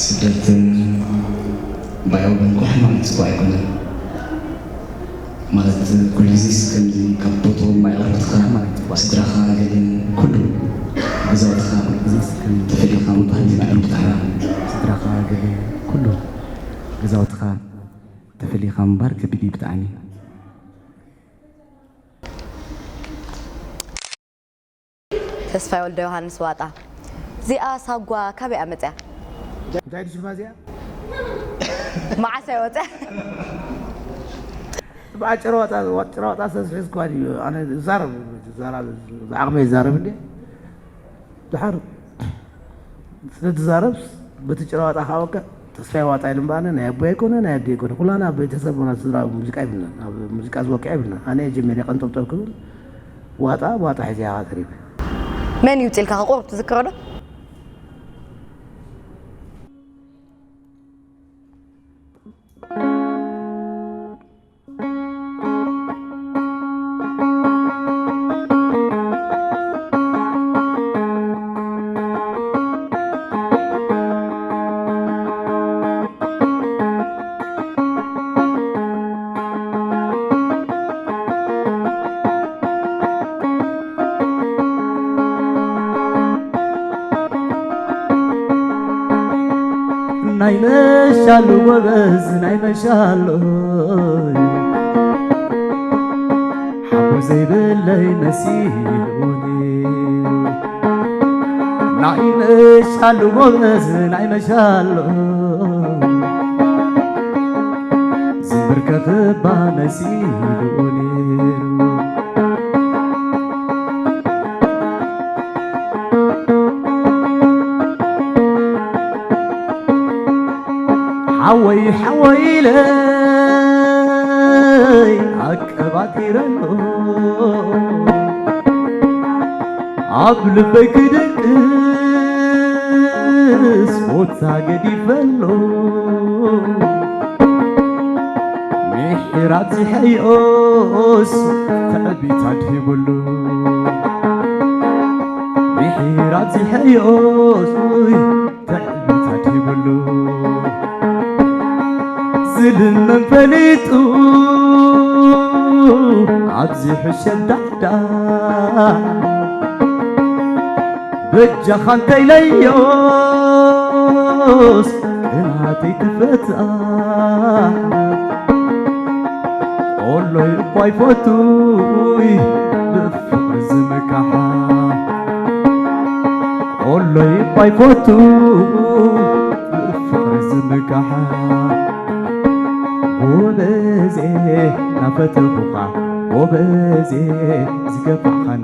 ስደት ባያው በንኩ ሕማም ጽቡቅ ኣይኮነን ማለት ኩሉ ግዜስ ከምዚ ካብ ቦትኦም ኣይቐረብካ ስድራኻ ገለ ኩሉ ገዛውትኻ ተፈሊኻ ምባል ብጣዕሚ ስድራኻ ገለ ኩሉ ገዛውትኻ ተፈሊኻ ምባር ከቢድ እዩ ብጣዕሚ። ተስፋይ ወልደ ዮሃንስ ዋጣ። እዚኣ ሳጓ ካበይ እያ መፅያ? እንታይ ድዩ ሽማ እዚኣ? መዓስ እያ ወፅያ? ብዓጭር ዋጣ ጭራዋጣ ሰስሒዝኳ ድዩ ኣነ ዛረብ ዛራብ ዓቕመይ ይዛረብ እንዴ? ድሓር ስለ ትዛረብ በቲ ጭራዋጣ ካወቀ ተስፋይ ዋጣ ኢሉ እምበኣነ ናይ ኣቦይ ኣይኮነ ናይ ኣደ ኣይኮነ ኩላና ቤተሰብ ና ስድራ ሙዚቃ ይብልና ኣብ ሙዚቃ ዝወቅዕ ይብልና ኣነ ጀሚረ ቀንጠብጠብ ክብል ዋጣ ዋጣ ሒዘ ያኻ ተሪፈ። መን ይውፅልካ ከቁሩብ ትዝክሮ ዶ? ናይ መሻሉ ጎበዝ ናይ መሻሉ ሓቦ ዘይብለይ መሲሉኒ ናይ መሻሉ ጎበዝ ናይ መሻሉ ዝምብርከኽባ መሲሉኒ ሓወይ ሓወይ ኢለ ኣቀባጢረሉ ኣብ ልበይ ክድቅስ ቦታ ገዲፈሉ ምሕራት ዝሕዮስ ትዕቢት ኣድሂቡሉ ምሕራት ዝሕዮስ ትዕቢት ኣድሂቡሉ ዝልምን ፈሊጡ ኣብዚ ሕሸት ዳሕዳሕ በጃኻ እንተኢለዮስ ቅናተይ ትፈትሕ ቆሎይ እኳ ይፈቱይ ብፍቕሪ ዝምካሓ ቆሎይ እኳ ይፈቱ ብፍቕሪ ዝምካሓ ጎበዜ ናፈተኹኻ ጎበዜ ዝገፋዕኻኒ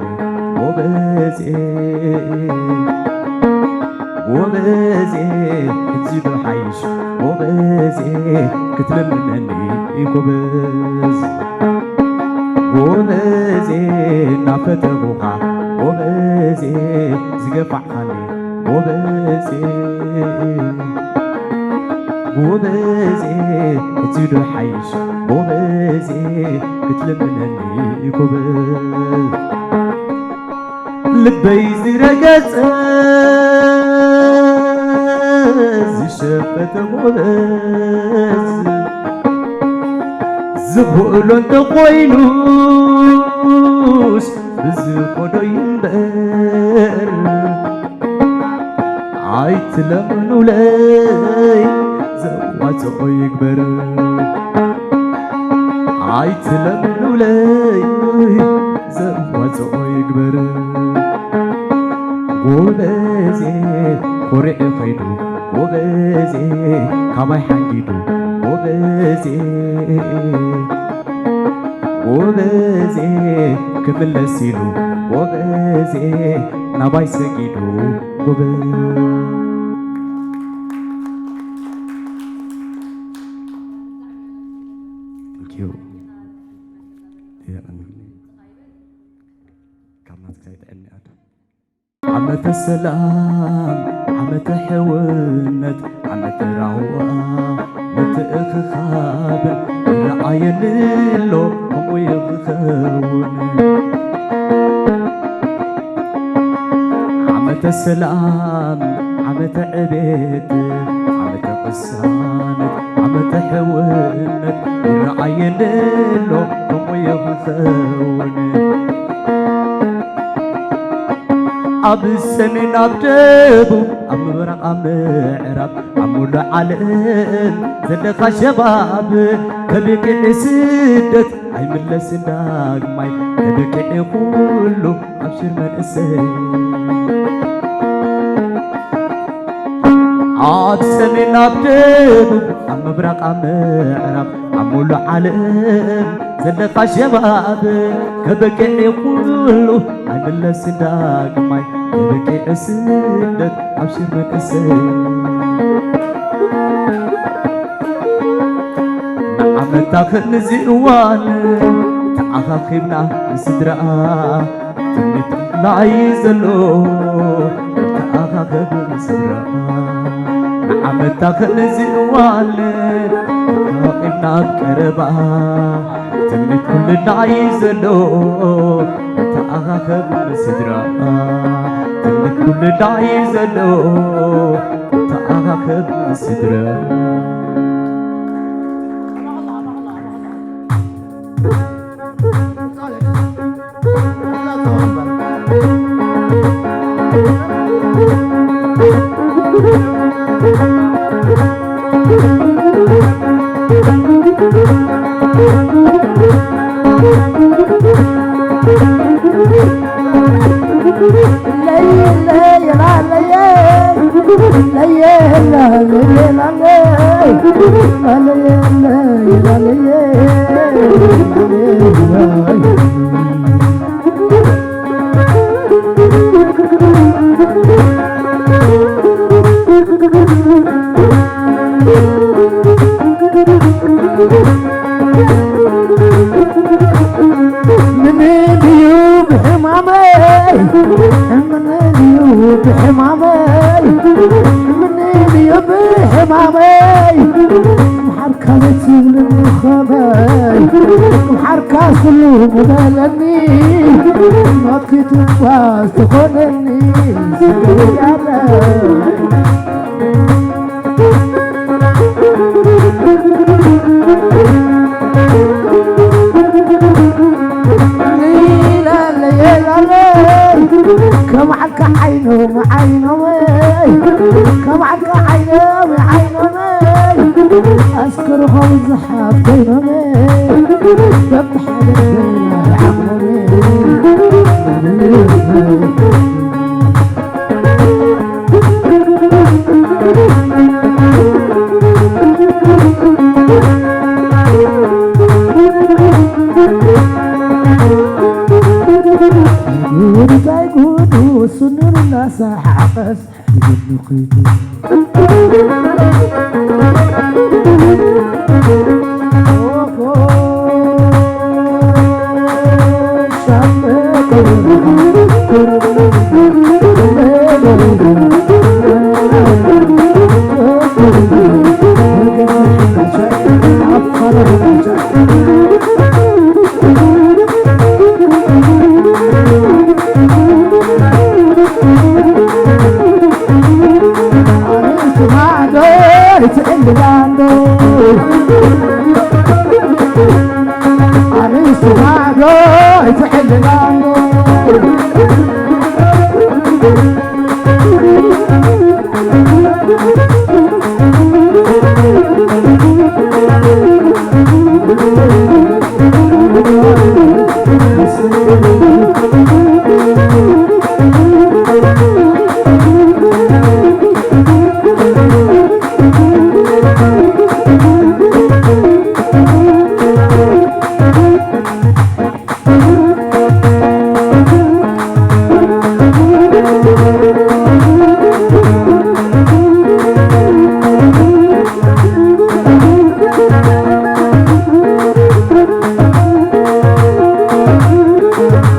ጎበዜ ጎበዜ ሕጂ ዶ ሓይሽ ጎበዜ ክትልምነኒ ጎበዝ ጎበዜ ናፈተኹኻ ጎበዜ ዝገፋዕኻኒ ጎበዜ ጎበዜ ሕጂ ዶ ሓይሽ ጎበዜ ክትልምነኒ ጎበዝ ልበይ ዝረገጸ ዝሸፈተ ጎበዝ ዝኽእሎ እንተኾይኑስ ብዝኸዶ ይንበር ኣይትለምኑለይ ዘዋፅኦ ይግበር ኣይትለምኑለይ ዘዋፅኦ ይግበር ጎበዜ ኮሪዑ ኸይዱ ጎበዜ ካባይ ሓንጊዱ ጎበዜ ጎበዜ ክምለስ ኢሉ ጎበዜ ናባይ ሰጊዱ ጎበዝ ዓመተ ሰላም ዓመተ ሕውነት ዓመተ ራህዋ ምትእኽኻብን ይረኣየኒ ኣሎ ከምኡ ይኽኸውን ዓመተ ሰላም ዓመተ ዕቤት ዓመተ ቅሳነት ዓመተ ሕውነት ይረኣየኒ ኣሎ ከምኡ ይኽኸውን ኣብ ሰሜን ኣብ ደቡብ ኣብ ምብራቕ ኣብ ምዕራብ ኣብ ሙሉእ ዓለም ዘለኻ ሸባብ ከብቅዕ ስደት ኣይምለስን ዳግማይ ከብቅዕ ኩሉ ኣብሽር መንእሰይ ኣብ ሰሜን፣ ኣብ ደቡብ፣ ኣብ ምብራቕ፣ ኣብ ምዕራብ፣ ኣብ ሙሉእ ዓለም ዘለኻ ሸባብ፣ ከበቅዕ ኩሉ ኣይምለስን ዳግማይ፣ ከበቅዕ ስደት ኣብሽር መንእሰይ። ንዓመታ ከምዚ እዋን ተኣኻኺብና ንስድራኣ ትምኒት ላዕሊ ዘሎ ተኣኻኸብ ስድራ። ንዓመታ ከምዚ እዋን ተኣኻኺብና ኣብ ቀረባ ትምኒት ኩሉ ላዕሊ ዘሎ ተኣኻኸብ ስድራ። ትምኒት ኩሉ ላዕሊ ዘሎ ተኣኻኸብ ስድራ። ምንድዩ ብሕማመይ? ምንድዩ ብሕማመይ? ምንድዩ ብሕማመይ? ምሓርካ ዘይትብልኒ ኸመይ? ምሓርካ ስሉ ምበለኒ፣ መኪት እኳ ዝተኾነኒ ስግደለይ። ከም ዓርካ ዓይኖም ዓይኖመይ፣ ከም ዓርካ ዓይኖም ዓይኖመይ፣ ኣስከርኾም ዝሓብ ኮይኖመይ፣ በብሓደ ኮይና ዓቕሞመይ። ጉዳይ ጉዱ ስኑን እናሰሓቐስ ይብሉ ኺዱ።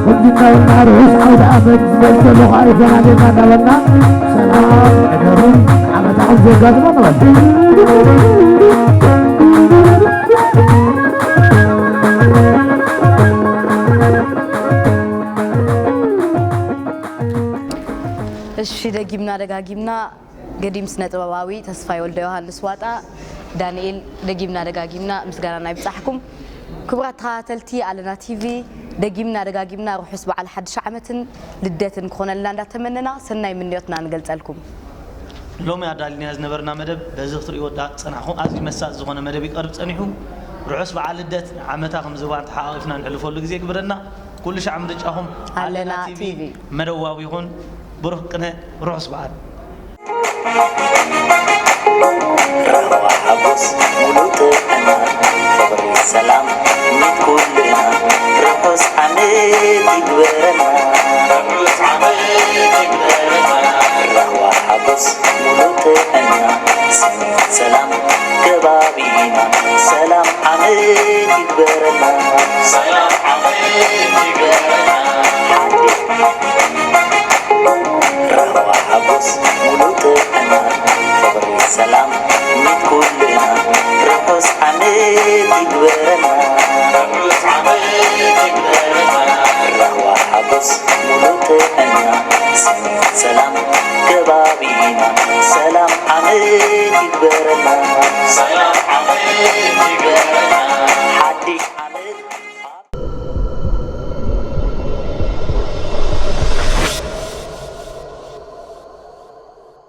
ቁንጅናውና ርሑስ ዓውደ ዓመት ዝበል ዘሎ ከዓ ይፈላልየና እናበልና ሰላም ዕደሩን ዓመታኹም ዘጋጥሞ ንበል። እሺ፣ ደጊምና ደጋጊምና ገዲም ስነ ጥበባዊ ተስፋይ ወልደ ዮሃንስ ዋጣ፣ ዳንኤል፣ ደጊምና ደጋጊምና ምስጋናና ይብጻሕኩም። ክቡራት ተኸታተልቲ ኣለና ቲቪ፣ ደጊምና ደጋጊምና ርሑስ በዓል ሓድሽ ዓመትን ልደትን ክኾነልና እንዳተመነና ሰናይ ምንዮትና ንገልጸልኩም። ሎሚ ኣዳሊናዮ ዝነበርና መደብ በዚ ክትርእይዎ ዳ-፣ ጸናሕኩም። ኣዝዩ መሳጢ ዝኾነ መደብ ይቀርብ ጸኒሑ። ርሑስ በዓል ልደት ዓመታ ከም ዝባን ተሓቋቒፍና ንሕልፈሉ ግዜ ይግበረልና። ኩሉ ሻዕ ምርጫኹም ኣለና ኣለና ቲቪ። ቲቪ። መደዋዊ ይኹን። ብሩኽ ቅነ፣ ርሑስ በዓል። ራህዋ ሓጎስ ሙሉእ ጥዕና ፍቕሪ ሰላም ሚት ኩልና ርሑስ ዓመት ይግበረልና። ራህዋ ሓጎስ ሙሉእ ጥዕና ስኒት ሰላም ከባቢና ሰላም ዓመት ይግበረልና። ሰላም ዓመት ይግበረልና። ሓንቲ ራህዋ ሓጎስ ሙሉእ ጥዕና ፍቕሪ ሰላም ሚት ኩልና ርሑስ ዓመት ይግበረልና። ራህዋ ሓጎስ ሙሉእ ጥዕና ስኒት ሰላም ከባቢና ሰላም ዓመት ይግበረልና። ሰላም ዓመት ይግበረልና።